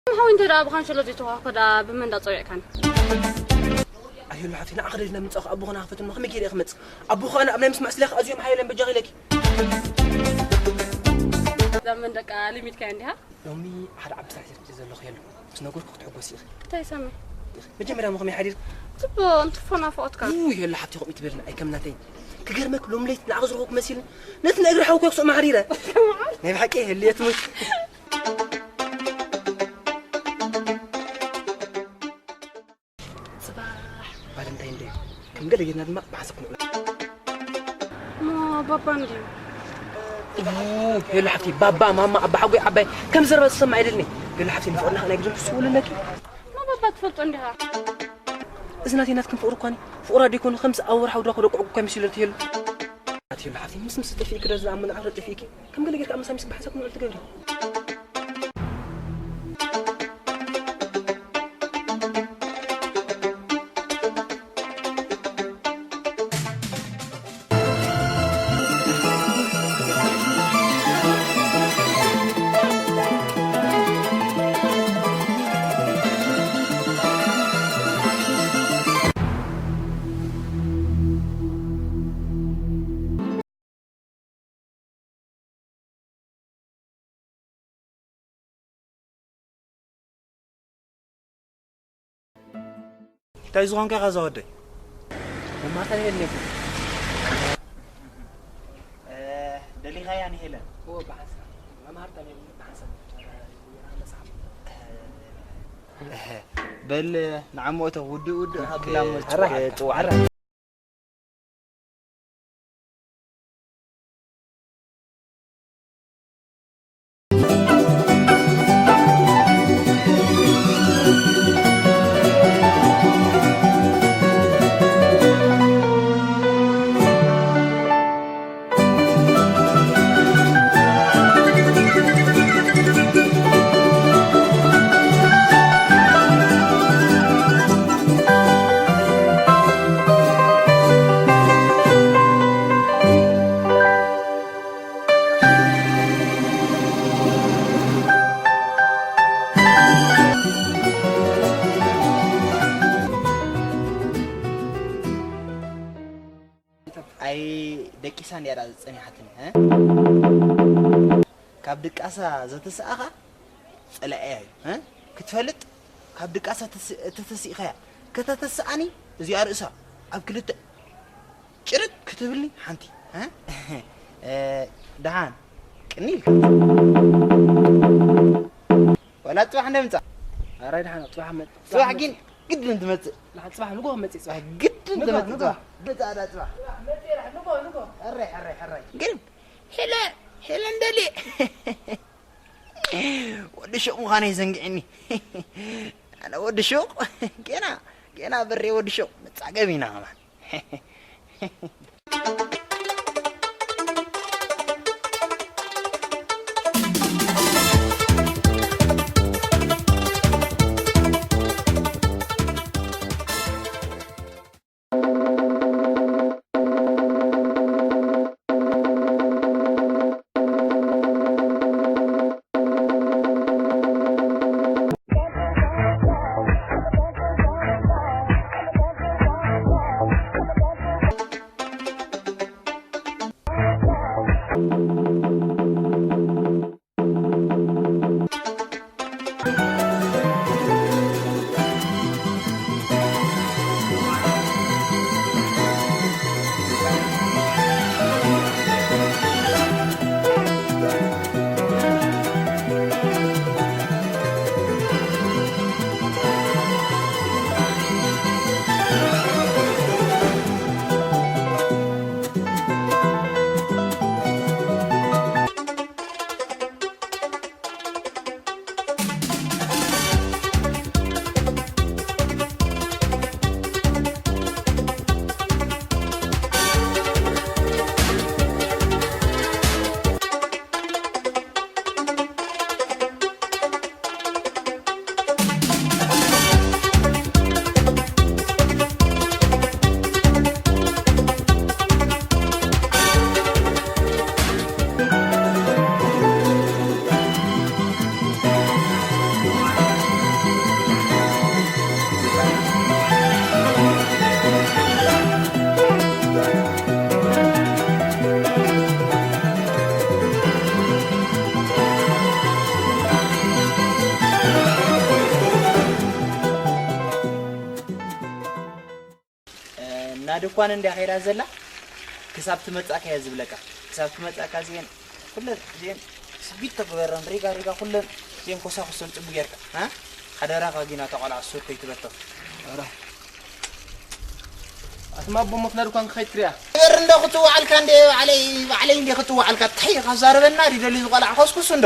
ሓው እንተ ደኣ ብኻንሸሎ ዘይተዋህኮ ደኣ ብመን ደኣ ጸዊዕካን? ኣዮ፣ ሓፍቲ፣ ንዓኺ ደሊና ምጻእኹ፣ ኣቦ ኸና ክፈትን፣ ከመይ ገይረ እየ ክመጽእ? ኣቦ ኸኣ ኣብ ናይ ምስማዕ ስለ ኣዝዮም ሓየሎም በጃኺ ኢለኪ። እዛ መን ደቃ ሊሚትካ እንዲሃ? ሎሚ ሓደ ዓቢ ስራሕ እየ መጺእ ዘለኹ የሉ። ምስ ነገርኩ ክትሕጎሲ ኢኺ። እንታይ ሰመ? መጀመርያ እሞ ከመይ ሓዲርኪ? ጽቡቕ፣ እንትርፎ ናፍቖትካ። ኡ፣ የለ ሓፍቲ፣ ከምኡ ትበልኒ፣ ኣይከም ናተይ። ክገርመክ፣ ሎም ለይቲ ንዓኺ ዝረኸብኩ መሲሉኒ። ነቲ ናይ እግሪ ሓውኮ ክስኦም ሓዲረ። ናይ ብሓቂ የለ የትሙት። ጽባሕ። ባለንታይን ደይ። ከም ገለ ጌርና ድማ ብሓንሳብ ክንውዕላ። እሞ ባባ እንድዩ? ኡ፣ ሄሉ ሓፍቲ፣ ባባ፣ ማማ፣ ኣባ ሓጎይ፣ ዓባይ፣ ከም ዘረባ ዝሰማዕ ኣይደልኒ። ሄሉ ሓፍቲ፣ ንፍቕርና ከኣ ናይ ግዜ ክስውል ኣለኪ። እሞ ባባ ትፈልጦ እንዲኻ? እዚ ናተይ ናትክን ፍቕሪ እኳ፣ ፍቕራ ደይኮነ፣ ከምዚ ኣብ ወርሓዊ ድራኹ ደቅዕኩ እኳ ይመስለልቲ ሄሉ። ኣቲ ሄሉ ሓፍቲ፣ ምስ ምስ ጠፊእኪ ዶ ዝኣምን ዓቕሊ ጠፊእኪ? ከም ገለ ጌርካ ኣመሳሚስኪ ብሓንሳብ ክንውዕል ትገብሪ። እንታይ ዝኾንካ ኢኻ እዛ ወደይ? መማታ የለኩም። እ፣ ደሊኻያ ንሄለን? እዎ፣ ብሓንሳብ። መምሃርታ ነይሩ፣ ብሓንሳብ። መጽሓፍ። በል፣ ንዓሞ እቶ ውድእ ውድእ ካብ ኦኬ፣ ብላ እሞ ኣራ፣ ጽዋዕ። ኣራ። ኣይ ደቂሳ እንድያ ደኣ ጸኒሓትኒ፣ እ? ካብ ድቃሳ ዘተሰኣኻ ጸላኢያ እዩ፣ እ? ክትፈልጥ ካብ ድቃሳ ተስ-፣ ተተሲእኻያ ከተተሰኣኒ እዚኣ ርእሳ ኣብ ክልተ ጭርጥ ክትብልኒ ሓንቲ፣ እ? እ፣ ደሓን ቅኒ ኢልካ። ዋላ ጽባሕ እንደ ምጻእ። ኣራይ ደሓን ጽባሕ መጽ-፣ ጽባሕ ጽባሕ ግን መጽ-፣ ግድን ትመጽእ። ደሓን ጽባሕ ንግሆ መጽእ ጽባሕ። ግድን ንግሆ፣ ትመጽእ ንግሆ። ጽባሕ። ብጻዕዳ ጽባሕ። መጽእ ደሓን ንግሆ፣ ንግሆ። ሕራይ፣ ሕራይ፣ ሕራይ። ግን ሄለ፣ ሄለ እንደልየ። ወዲ ሹቕ ምዃነይ ዘንጊዕኒ። ኣነ ወዲ ሹቕ፣ ገና፣ ገና በሬ ወዲ ሹቕ። መጻገብ ኢና ከማን። እና ድኳን እንዲያ ከይዳ ዘላ ክሳብ ትመጻካ እየ ዝብለካ። ክሳብ ትመጻካ እዚኤን ኩለን እዚኤን ስቢት ተግበረን ሪጋ ሪጋ ኩለን እዚኤን ኮሳኩሰን ጽቡ ጌርካ እ ሓደራኻ ጊና ተቆልዓ ሱር ከይትበቶ። ኣትማ ኣቦ ሞትና ድኳን ክኸይድ ክሪኣ። ገር እንዶ ክትዋዓልካ እንደ ባዕለይ ባዕለይ እንደ ክትዋዓልካ እንታይ ኢኻ ዛረበና ዲደሊ ዝቆልዓ ኮስኩስ እንዶ።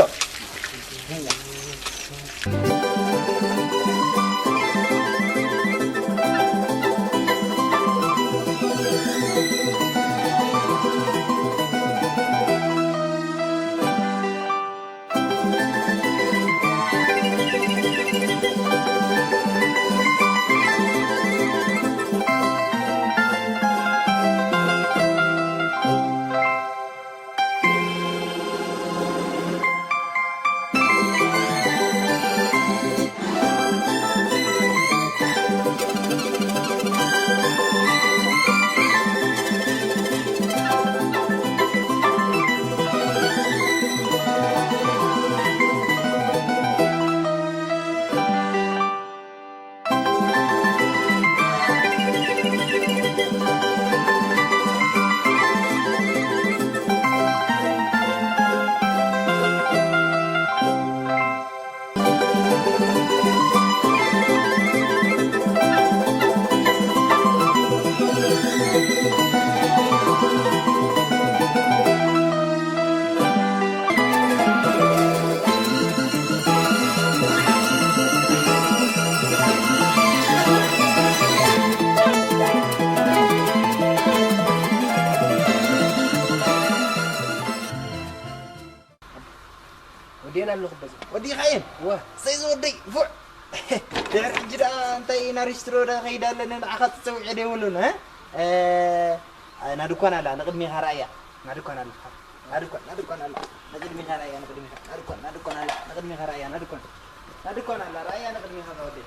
ወዲኤን ኣለኹ በዚ ወዲኻ እየን ወ ሰይ ዝወደይ ፉዕ ድሕሪ ሕጂ ደኣ እንታይ ኢና ሪስትሮ ዳ ከይዳ ኣለኒ ንዓኻ ትፀውዒ ዶ የብሉን እ ናድኳን ኣላ ንቕድሚኻ ርኣያ ናድኳን ኣላ ናድኳን ናድኳን ኣላ ንቕድሚኻ ርኣያ ንቕድሚኻ ናድኳን ናድኳን ኣላ ንቕድሚኻ ርኣያ ናድኳን ናድኳን ኣላ ርኣያ ንቕድሚኻ ወደይ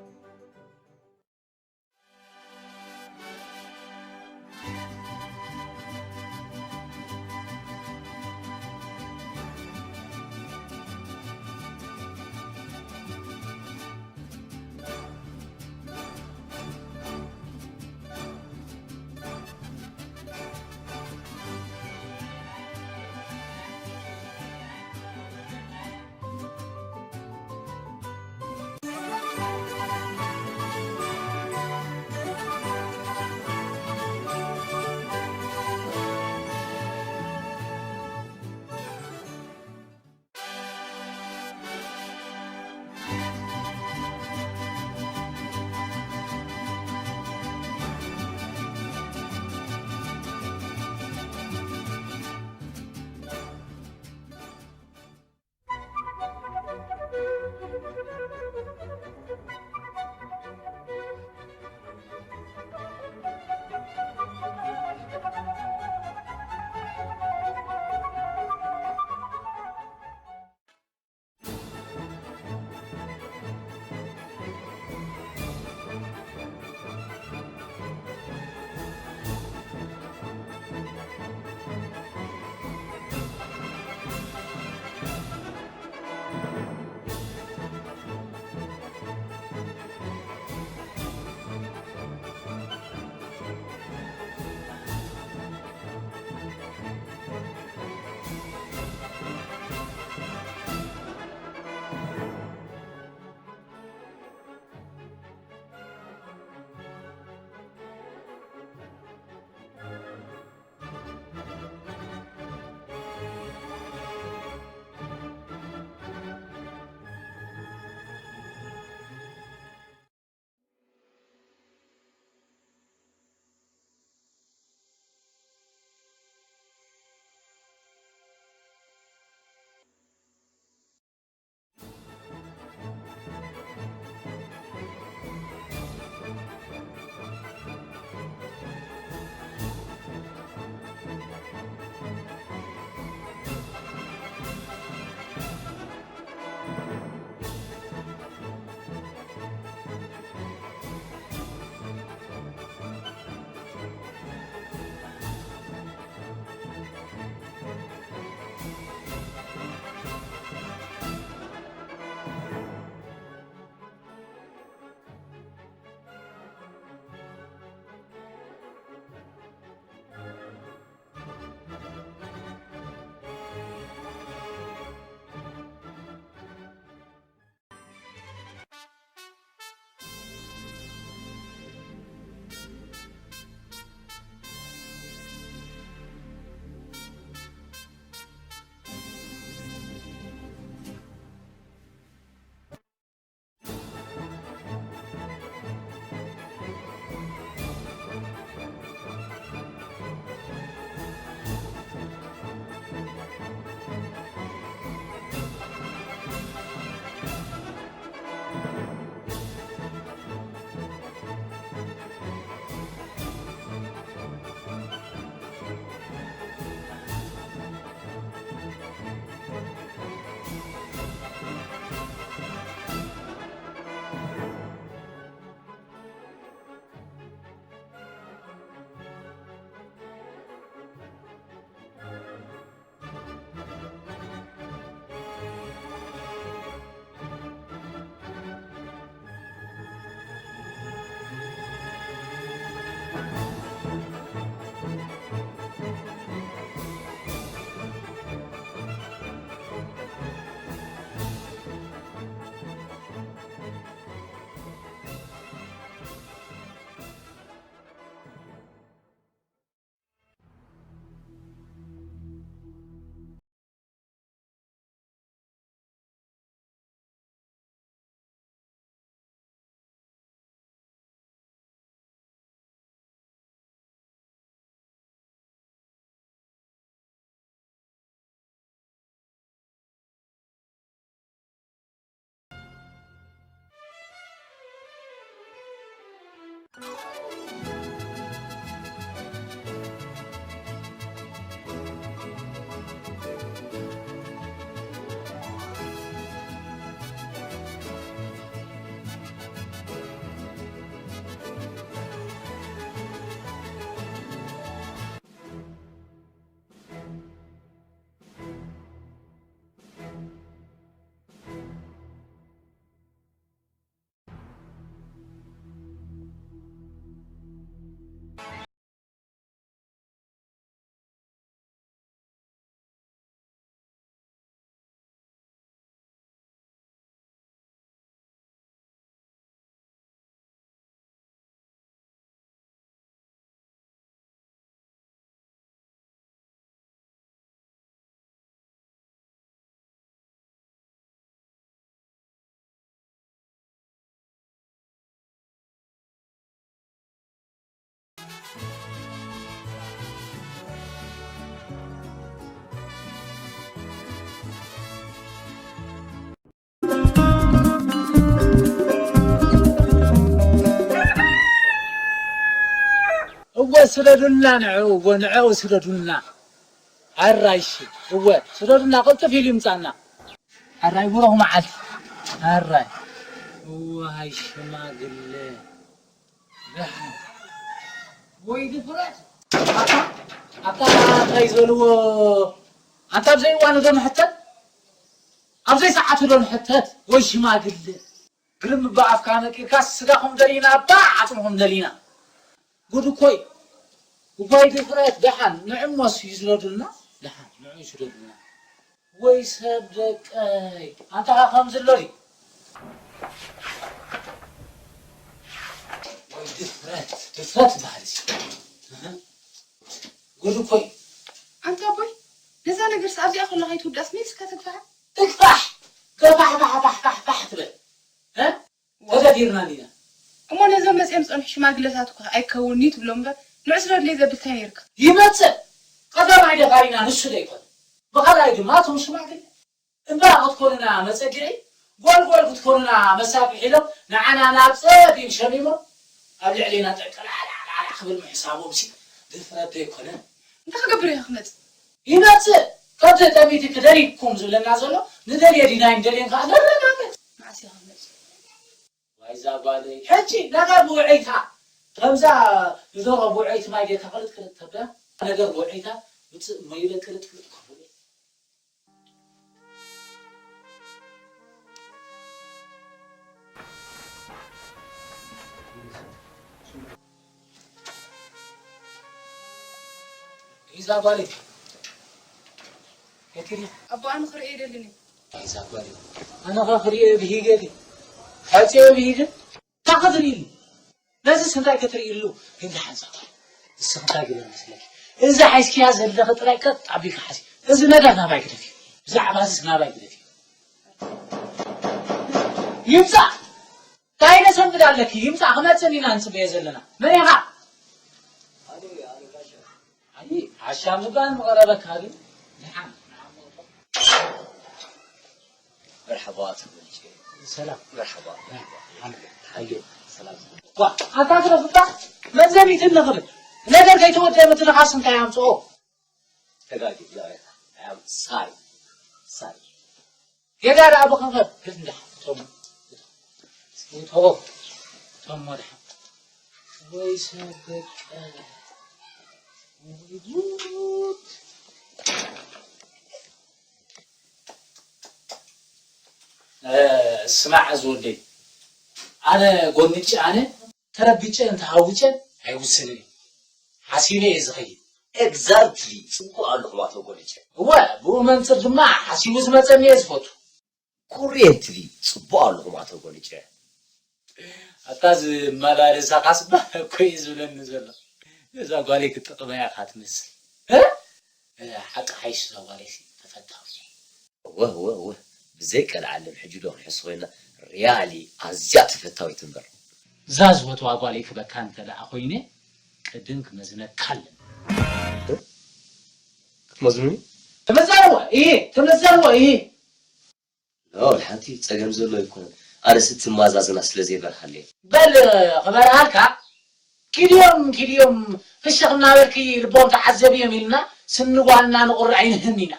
ስደዱልና ንዕኡ፣ እወ፣ ንዕኡ ስደዱልና። ኣራይ፣ እሺ፣ እወ፣ ስደዱልና፣ ቅልጥፍ ኢሉ ይምጻና። ኣራይ፣ ብሩኽ መዓልቲ። ኣራይ። እዋይ፣ ሽማግለ። ደሓን። ወይ ድፍረት። ኣታ፣ ኣታ፣ እንታይ ዝበልዎ? ኣንታ ኣብዘይ እዋኑ ዶ ንሕተት? ኣብዘይ ሰዓቱ ዶ ንሕተት? ወይ ሽማግለ። ግርም ብኣፍካ ነቂርካ ስጋኹም ደሊና እባ ዓጽምኹም ደሊና። ጉድ እኮ እዩ። እዋይ ድፍረት፣ ደሓን ንዕሞስ ይስደዱልና፣ ደሓን ንዑ ይስደዱልና። ወይ ሰብ ደቀይ፣ ኣንታ ኸ ከምዚ ኣሎ ድዩ? ወይ ድፍረት፣ ድፍረት በሃል እዚ። እህ፣ ጉድ እኮ እዩ። ኣንታ ኣቦይ፣ ነዛ ነገርስ ኣብዚኣ ከለኻ ኣይትውዳእስ፣ መሊስካ ተግፋሕ። ትግፋሕ! ገፋሕ፣ ባሕ፣ ባሕ፣ ባሕ፣ ባሕ ትበል። እ? ተደፊርና እንዲና። እሞ ነዞም መጺኦም ዝጸንሑ ሽማግለታት እኳ ኣይከውንኒ ትብሎም እምበር፣ ንዑ ስደዱለይ ዘብል እንታይ ነይርካ? ይመጽእ! ቀዳማይ ደፋሪና ንሱ ዶ ኣይኮነ? ብኻልኣይ ድማ እቶም ሽማግለ እምባ ክትኮኑና መጸግዒ፣ ጎልጎል ክትኮኑና መሳፍሒ ኢሎም ንዓና ናብ ጸቢብ ሸሚሞም ኣብ ልዕሌና ጠቀላዕላዕላዕ ክብል ምሕሳቦምሲ ድፍረት ዶ ኣይኮነን? እንታይ ክገብር ኢኻ ክመጽእ? ይመጽእ! ከምቲ ጠሚትኪ ደሊኩም ዝብለና ዘሎ፣ ንደልዮ ዲና ኣይንደልዮን ከኣ ነረጋግጽ። መዓስ ኢኻ ክመጽእ? ዋይዛ ጓለይ፣ ሕጂ ነገር ብውዕይታ፣ ከምዛ ንደርሆ ብውዕይቲ ማይ ጌርካ ቅልጥ ቅልጥ ተብላ፣ ነገር ብውዕይታ ውጽእ መይለ ቅልጥ ቅልጥ ከብሎ። እዛ ጓለይ፣ ከይትሪ። ኣቦ፣ ኣነ ክርእዮ ይደልን እዩ። እዛ ጓለይ፣ ኣነ ኸ ክርእዮ ብሂገ ድዩ? ሓፂዮ ብሂገ? እንታይ ክትርእይሉ? ነዚስ እንታይ ክትርእይሉ? ግን ደሓን እዛ ጓል፣ ንስኺ እንታይ ግበር መስለኪ? እዛ ሒዝክያ ዘለኺ ጥራይ ቀጥ ኣቢልካ ሓዚ። እዚ ነገር ናባይ ግደፍዮ። ብዛዕባ እዚስ ናባይ ግደፍዮ። ይምጻእ! እንታይ ነሰንብድ ኣለኪ? ይምጻእ፣ ክመጽእ ኢና ንጽበዮ ዘለና። መን ኢኻ? ኣይ፣ ዓሻ ምባል ምቐረበካ ግን። ደሓን፣ ደሓን። መርሓባ ተመልሼ። ሰላም። መርሓባ። ኣየ። ሰላም። ዋ፣ ኣታ ትረፍ እባ። መዘኒት እንኽብል። ነገር ከይተወደአ ምትንኻስ እንታይ ኣምጽኦ? ተጋጊ፣ ያ፣ ያ፣ ሳሪ። ሳሪ። ጌጋ ደኣ ብኸኸብ። እንዳ፣ እቶም፣ እቶም፣ እቶም መድሓ። ወይ ሰብ በቃ። ወይ ጉድ። እ፣ ስማዕ ዝወደይ፣ ኣነ ጎንጭ ኣነ ተረግጨን ተሃውጨን ኣይውስንን እየ። ሓሲበ እየ ዝኸይድ። ኤግዛክትሊ፣ ጽቡቕ ኣለኹም ኣቶ ጎንጨ። እወ፣ ብኡ መንጽር ድማ ሓሲቡ ዝመጸኒ እየ ዝፈቱ። ኮሬንትሊ፣ ጽቡቕ ኣለኹም ኣቶ ጎንጨ። ኣታ ዝመላለሳኻስ እባ እኮ እዩ ዝብለኒ ዘሎ። እዛ ጓለይ ክትጥቕመያ ኢኻ ትመስል። እ? እ፣ ሓቂ ሓይሽ እዛ ጓለይ ሲ ተፈታዊ እየ። እወ፣ እወ፣ እወ። ብዘይ ቀልዓለም ሕጂ ዶ ክንሕሱ ኮይና፣ ሪያሊ ኣዝያ ተፈታዊት እምበር። እዛ ዝፈትዋ ጓለይ ክበካ እንተ ደኣ ኮይነ፣ ቅድም ክመዝነካ ኣለኒ። እ? ክትመዝኑኒ? ተመዘንዎ፣ እየ፣ ተመዘንዎ፣ እየ። ኖ፣ ሓንቲ ጸገም ዘሎ ኣይኮነን። ኣነስ እትመዛዘና ስለ ዘይበርሃለይ። በል፣ ክበርሃልካ፣ ኪድዮም፣ ኪድዮም፣ ፍሽኽ እናበልኪ ልቦም ተዓዘብዮም ኢልና፣ ስኒ ጓልና ንቑርዕ ኣይንህን ኢና።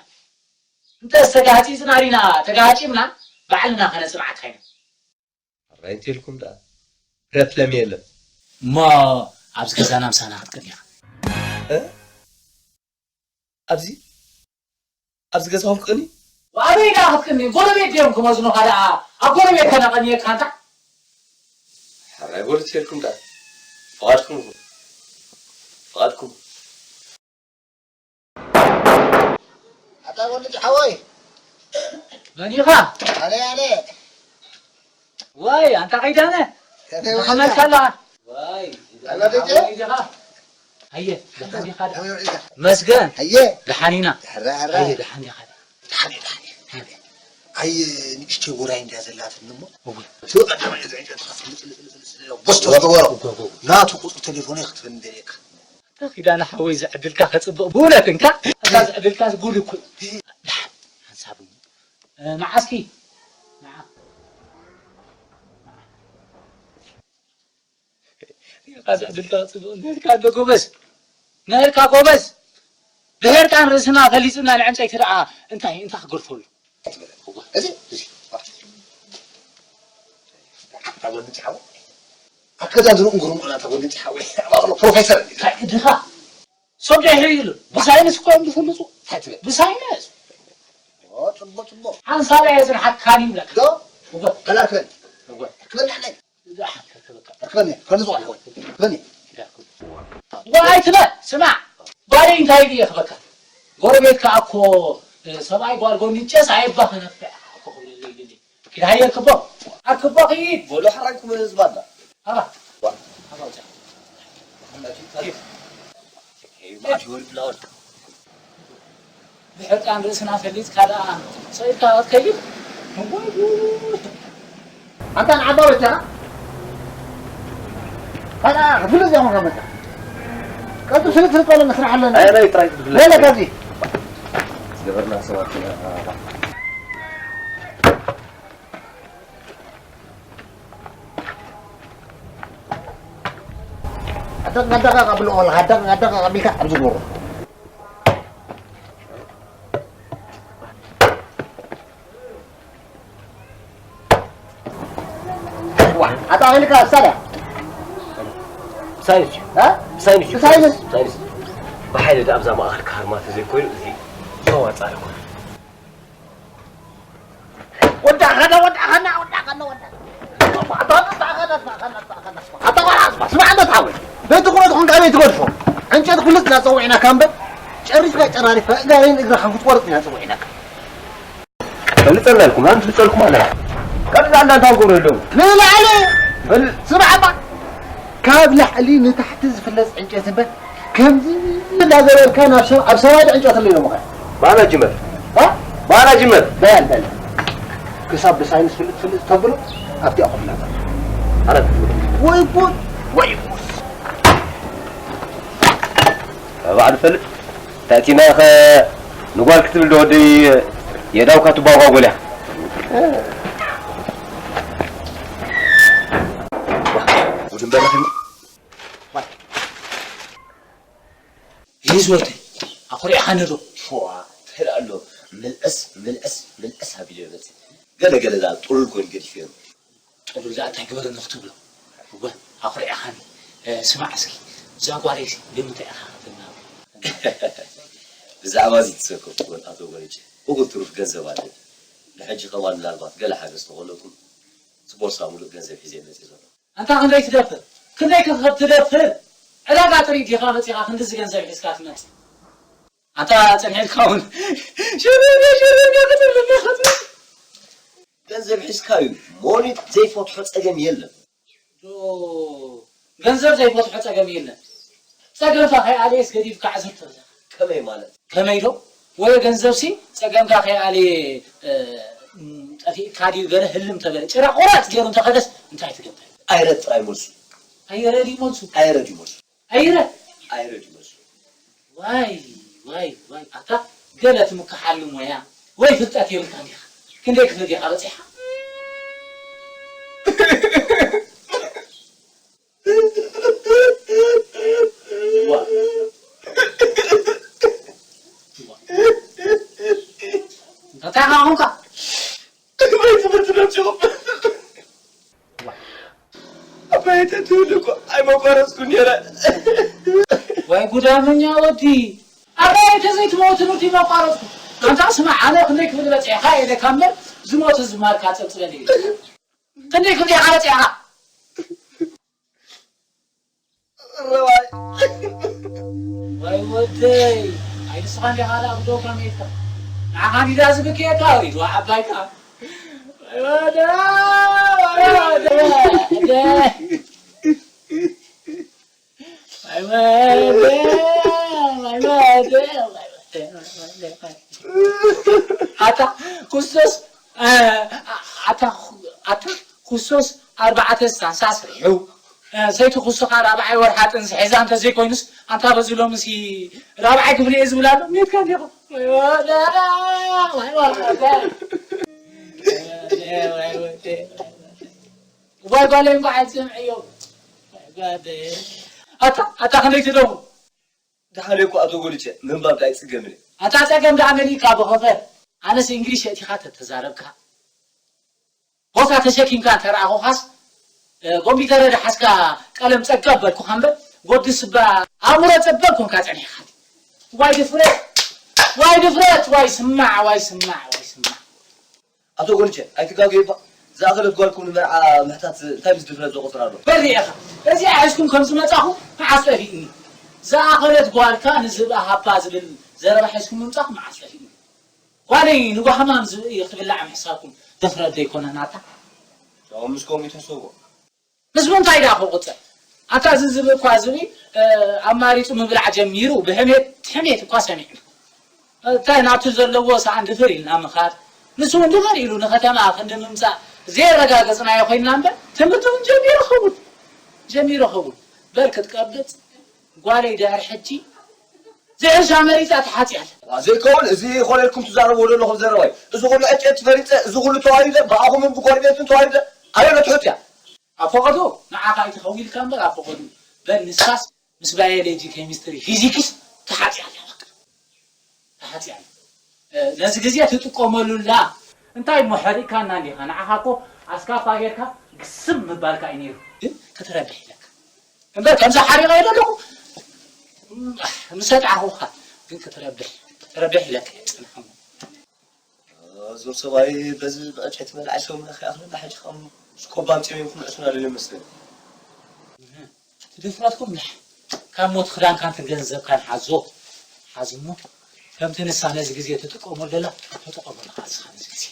እንተ ዝተጋህጺጽና ዲና ተጋሃጪምና፣ ባዕልና ከነጽንዓካ ኢና። ሕራይ እንተልኩም ደኣ፣ ፕረፕለም የለን። እሞ ኣብዚ ገዛና ምሳና ክትቅኒ ኢኻ። እ? ኣብዚ፣ ኣብዚ ገዛኹም ክቕኒ? ኣበይ ደኣ ክትቅኒ? ጎረቤት ድዮም ክመዝኑኻ ደኣ? ኣብ ጎረቤት ከነቐንየካ ኣንታ? ሕራይ በሉ እንተልኩም ደኣ፣ ፍቓድኩም ይኹን። ፍቓድኩም። ኣታ ወልጅ ሓወይ። መን ኢኻ? ኣነ፣ ኣነ። ዋይ፣ ኣንታ ኸይዳነ? ከመይ ውዒልካ? ተኸመልካ ኣለኻ? ዋይ፣ ኣታ ወልጅ? ሓወይ ዲኻ? ኣየ፣ ደሓን ዲኻ? ከመይ ውዒልካ? መስገን። ኣየ። ደሓን ኢና። ሕራይ፣ ሕራይ። ኣየ፣ ደሓን ዲኻ? ደሓን፣ ደሓን። ኣየ፣ ንእሽተይ ውራይ እንድያ ዘላትኒ እሞ። እወ። እቲ ቀዳማይ እዚ ዕንጨትኻ ስልጥ፣ ስልጥ፣ ስልጥ፣ ስልጥ፣ ቦስ እወ። ተዝገበሮ። እወ፣ እወ። ናቱ ቁጽሪ ቴሌፎነይ ክትህበኒ ደልየካ። ኣታ ኪዳነ ሓወይ፣ እዚ ዕድልካ ከጽብቕ ብእውነት እንካ፣ ኣታ እዚ ዕድልካ እዚ ጉድ እኮ እዩ። ደሓን፣ ሓንሳብ እሞ። እ፣ መዓስኪ? መዓ-፣ መዓ-፣ ኣታ እዚ ዕድልካ ከጽብቕ እንካ፣ እንዶ ጎበዝ። ነርካ ጎበዝ። ብሄርካን ርእስና ፈሊጽና ንዕንጨይቲ ደኣ እንታይ እንታይ ክገድፈሉ? እዚ እዚ ኣታ ወዲ ጫሓው ኣከዳድሩ እንግሩ ማለት ኣታ ወዲ ጫሓው ኣባቕሎ ፕሮፌሰር እንታይ ክድኻ? ሰብ ዶ ይሕይሉ? ብሳይንስ እኮ እዮም ዝፈልጡ። እንታይ ትብል ብሳይንስ ጽቦ ጽቦ ሓንሳብ እየ ዝረሓካን ይብለካ። ዶ በላክበን ክበን ናይ ዝሓከከ በቃ ክበን ከዚ ዝዋል ክበን ዋይ ትበል ስማዕ ጓለይ እንታይ ድየ ክበካ ጎረቤትካ እኮ ሰብኣይ ጓል ጎኒ ጨስ ኣየባኽን ኣፍዕ እኮ ክብለለይ ኢልኒ ኪድ ሃየ ክቦ ኣክቦ ኪድ ወሎ ሓራይ ኩመ ህዝባ ኣላ ኣባ ኣባ ጫ ኪድ ማሽ ወርድ ላወል ብሕርቃን ርእስና ፈሊጥካ ደኣ ሰይድካ ክትከይድ እዋይ ጉድ ኣንታ ንዓባ በጃኻ ኣታ ክትፍልጥ ዲኻ ኮንካ መጻ ቀልጡ ስልጥ ስልጥ በለ መስርሕ ኣለና ኣይ ናይ ጥራይ ክትፍለጥ ለለ ካብዚ ዝገበርና ሰባት ኢና። ኣደቕ ኣደቕ ኣብልኦ ኣለኻ ኣደቕ ኣደቕ ኣቢልካ ኣብዚ ግበሮ ኣጣቒልካ ሳዳ ሳይንስ እዩ። ሳይንስ እዩ። ሳይንስ ሳይንስ ብሓይሊ ዳ ኣብዛ ማእኸል ካርማ ተዘይኮይኑ እዚ ሰው ኣጻሪ ኮነ ወዳኸና ወዳኸና ወዳኸና ወዳኸና ስማዕ እንተ ተሓወይ በቲ ኩነትኹም ከመይ ትገድፎ ዕንጨት ኩልት እናፀውዒናካ እምበር ጨሪስካ ጨራሪፍካ እጋረይን እግርኻን ክትቆርፅ ኢና ፀውዒናካ ፈልጸልኩም ኣን ትፈልጸልኩም ኣለና ቀጥታ እንዳንታ ጎሮ ኣለዉ ንላዕሊ በል ስማዕባ ካብ ላዕሊ ንታሕቲ ዝፍለፅ ዕንጨት እምበር ከምዚ እንዳገበርካ ናብ ሰብ ኣብ ሰማይ ዕንጨት ኣሎ ኢሎምኻ ባና ጅመር እ? ባና ጅመር በል በል ክሳብ ብሳይንስ ፍልጥ ፍልጥ ተብሎ ኣብቲ ኣኹም ናታ ኣረ ወይ ጉድ ወይ ጉድ ባዕሉ ፈልጥ ታእቲና ኸ ንጓል ክትብል ዶ ወደይ የዳውካ ትባጓጎልያ ጉድን በረኽን ይዝ ወደይ ኣኹሪዕኻኒ ዶ ዋ ተላ ኣሎ ምልዕስ ምልዕስ ምልዕስ ኣቢሉ መፅእ ገለ ገለ ዳ ጥሉል ኮይኑ ገዲፍዮ ጥሉል ዳ እንታይ ግበረኒ ክትብሎ እወ ኣኹሪዕኻኒ ስማዕ እስኪ እዛ ጓለይ ብምንታይ ኢኻ ከተናብራ ብዛዕባ እዚ ትሰከፍ ትኾን ኣቶ ወረጀ እኹል ትሩፍ ገንዘብ ኣለኒ ንሕጂ ከማን ምናልባት ገለ ሓገዝ ተኾነኩም እቲ ቦርሳ ሙሉእ ገንዘብ ሒዘ መፅእ ዘሎ ኣንታ ክንደይ ትደፍር ክንደይ ክትኸብ ትደፍር ዕዳጋ ጥሪት ዲኻ መፂኻ ክንድዚ ገንዘብ ሒዝካ ትመፅእ ኣንታ ፀኒሕልካ እውን ሽርር ሽርር ክትብል ክትብል ገንዘብ ሒዝካ እዩ ሞኒት ዘይፈትሖ ፀገም የለን ዶ ገንዘብ ዘይፈትሖ ፀገም የለን ፀገምካ ከይኣለየስ ገዲፍካ ዕዝር ትብለካ ከመይ ማለት ከመይ ዶ ወየ ገንዘብ ሲ ፀገምካ ከይኣለየ ጠፊእካ ድዩ ገለ ህልም ተበለ ጭራ ቆራፅ ገይሩ እንተኸደስ እንታይ ትገብር ኣይረድ ጥራይ መልሱ ኣይረድ እዩ መልሱ ኣይረድ እዩ መልሱ ኣይረድ ኣይረድ እዩ መልሱ ዋይ ዋይ ዋይ ኣታ ገለ ትምክሓሉ ሞያ ወይ ፍልጠት የብልካ እንዲኻ ክንደይ ክፍል ዲኻ በፂሓ እንታይ ኾንካ ኣባይ ተትህሉ እኮ ኣይመቋረፅኩ ነረ ወይ ጉዳመኛ ወዲ ኣባይ ተዘይትመውት ኑቲ መቋረፅኩ ኣንታ ስማዕ ኣነ ክንደይ ክብል በፂዕኻ ኢለ ካብ በር ዝሞት ዝማርካ ፀብፅበኒ ክንደይ ክብል ኢኻ በፂዕኻ ረባይ ወይ ወደይ ኣይ ንስኻ እንዲኻ ደኣ ብደውካ መይትካ ንዓኻ እንዲዳ ዝብክየካ ወሪድዋ ዓባይካ ኣታ ኩስቶስ ኣታ ኣታ ኩስቶስ ኣርባዕተ ሳሳ ስሪሑ ሰይቲ ኩስኻ ራብዓይ ወርሓ ጥንሲ ሒዛ እንተዘይኮይኑስ ኣንታ በዚ ሎምሲ ራብዓይ ክፍሊ እየ ዝብል ኣሎ ሜትካ እንዲኹ ዋይ ጓለይ እንኳ ኣይትሰምዕዮ ኣታ ኣታ ክንደይ ትደው ደሓን እኮ ኣቶ ጎልቼ፣ ምንባብ ኣይጽገምን እዩ። ኣታ ጸገም ደኣ መሊእካ ብኸፈ። ኣነስ እንግሊሽ የእቲኻ ተተዛረብካ፣ ቦታ ተሸኪምካ እንተረኣኹኻስ፣ እ፣ ኮምፒተረ ደሓዝካ ቀለም ጸገብ በልኩኻ እምበር፣ ወዲ ስባ ኣእምሮ ጸበብ ኮንካ ጸኒሕካ። ዋይ ድፍረት፣ ዋይ ድፍረት፣ ዋይ ስማዕ፣ ዋይ ስማዕ፣ ዋይ ስማዕ። ኣቶ ጎልቼ ኣይትጋገዩ እባ። ዝኣኸለት ጓልኩም ንመርዓ ምሕታት እንታይ ምስ ድፍረት ዝቑጽር ኣሎ? በል ርኤኻ፣ እዚኣ ሒዝኩም ከም ዝመጻኹም መዓስ ጠፊኡኒ? ዝኣኸለት ጓልካ ንዝብኢ ሃባ ዝብል ዘረባ ሒዝኩም ምምጻኹም መዓስ ጠፊኡኒ? ጓለይ ንጓህማም ዝብኢ ክብላዕ ምሕሳብኩም ድፍረት ዶ ኣይኮነን ኣታ? ያው ምስ ከምኡ ይትሕሰቦ። ምስ ምንታይ ደኣ ክቑጸር? ኣታ እዚ ዝብኢ እኳ ዝብኢ ኣማሪጹ ምብላዕ ጀሚሩ ብሕሜት ሕሜት እኳ ሰሚዕና። እንታይ ናቱ ዘለዎ ሰኣን ድፍር ኢልና ምኻድ፣ ንሱ እውን ድፍር ኢሉ ንኸተማ ክንዲ ምምጻእ ዘየረጋገጽናዮ ኮይንና እምበር ትምህርቲ እውን ጀሚሩ ኸውን ጀሚሩ ኸውን። በል ክትቀብጽ ጓለይ ድሕሪ ሕጂ ዝሕሻ መሪጻ ተሓጽያ ኣላ። ዘይከውን እዚ ኮነ ኢልኩም ትዛረብዎ ዘለኹም ዘረባ እዩ። እዚ ኩሉ ዕጨይቲ ፈሪፀ፣ እዚ ኩሉ ተዋሪደ፣ ብኣኹምን ብጎረቤትን ተዋሪደ፣ ኣበይ ኣሎ ትሑት እያ? ኣብ ፈቐድኡ ንዓኻ ኣይትኸው ኢልካ እምበር ኣብ ፈቐድኡ በል ንሳስ ምስ ባዮሎጂ፣ ኬሚስትሪ፣ ፊዚክስ ተሓጽያ ኣላ በቃ። ተሓጽያ ኣላ። ነዚ ግዜ ትጥቀመሉ ኣላ። እንታይ እሞ ሓሪቕካና እንዲኻ ንዓኻ እኮ ኣስካፋ ጌርካ ግስም ምባልካ እዩ ነይሩ። ግን ክትረብሕ ኢለካ እምበር ከምዚ ሓሪቐዮ ዘለኹ ምሰጣዕኹኻ ግን ክትረብሕ ክትረብሕ ኢለካ እየ ዝጸንሐ እሞ። እዞም ሰብኣይ በዚ ብዕጨይቲ መልዓይ ሰሙና ከይኣኽለና ሕጂ ከም ስኮባ ኣምፂኦም እዮም ክምዕሱና ደልዮም መስለኒ። እቲ ድፍረትኩም ንሕ ካብ ሞት ክዳንካን ትገንዘብካን ሓዞ ሓዝሞ ከምቲ ንሳ ነዚ ግዜ ትጥቀመሉ ዘላ ተጠቐመሉ ሓዝኻ ነዚ ግዜ።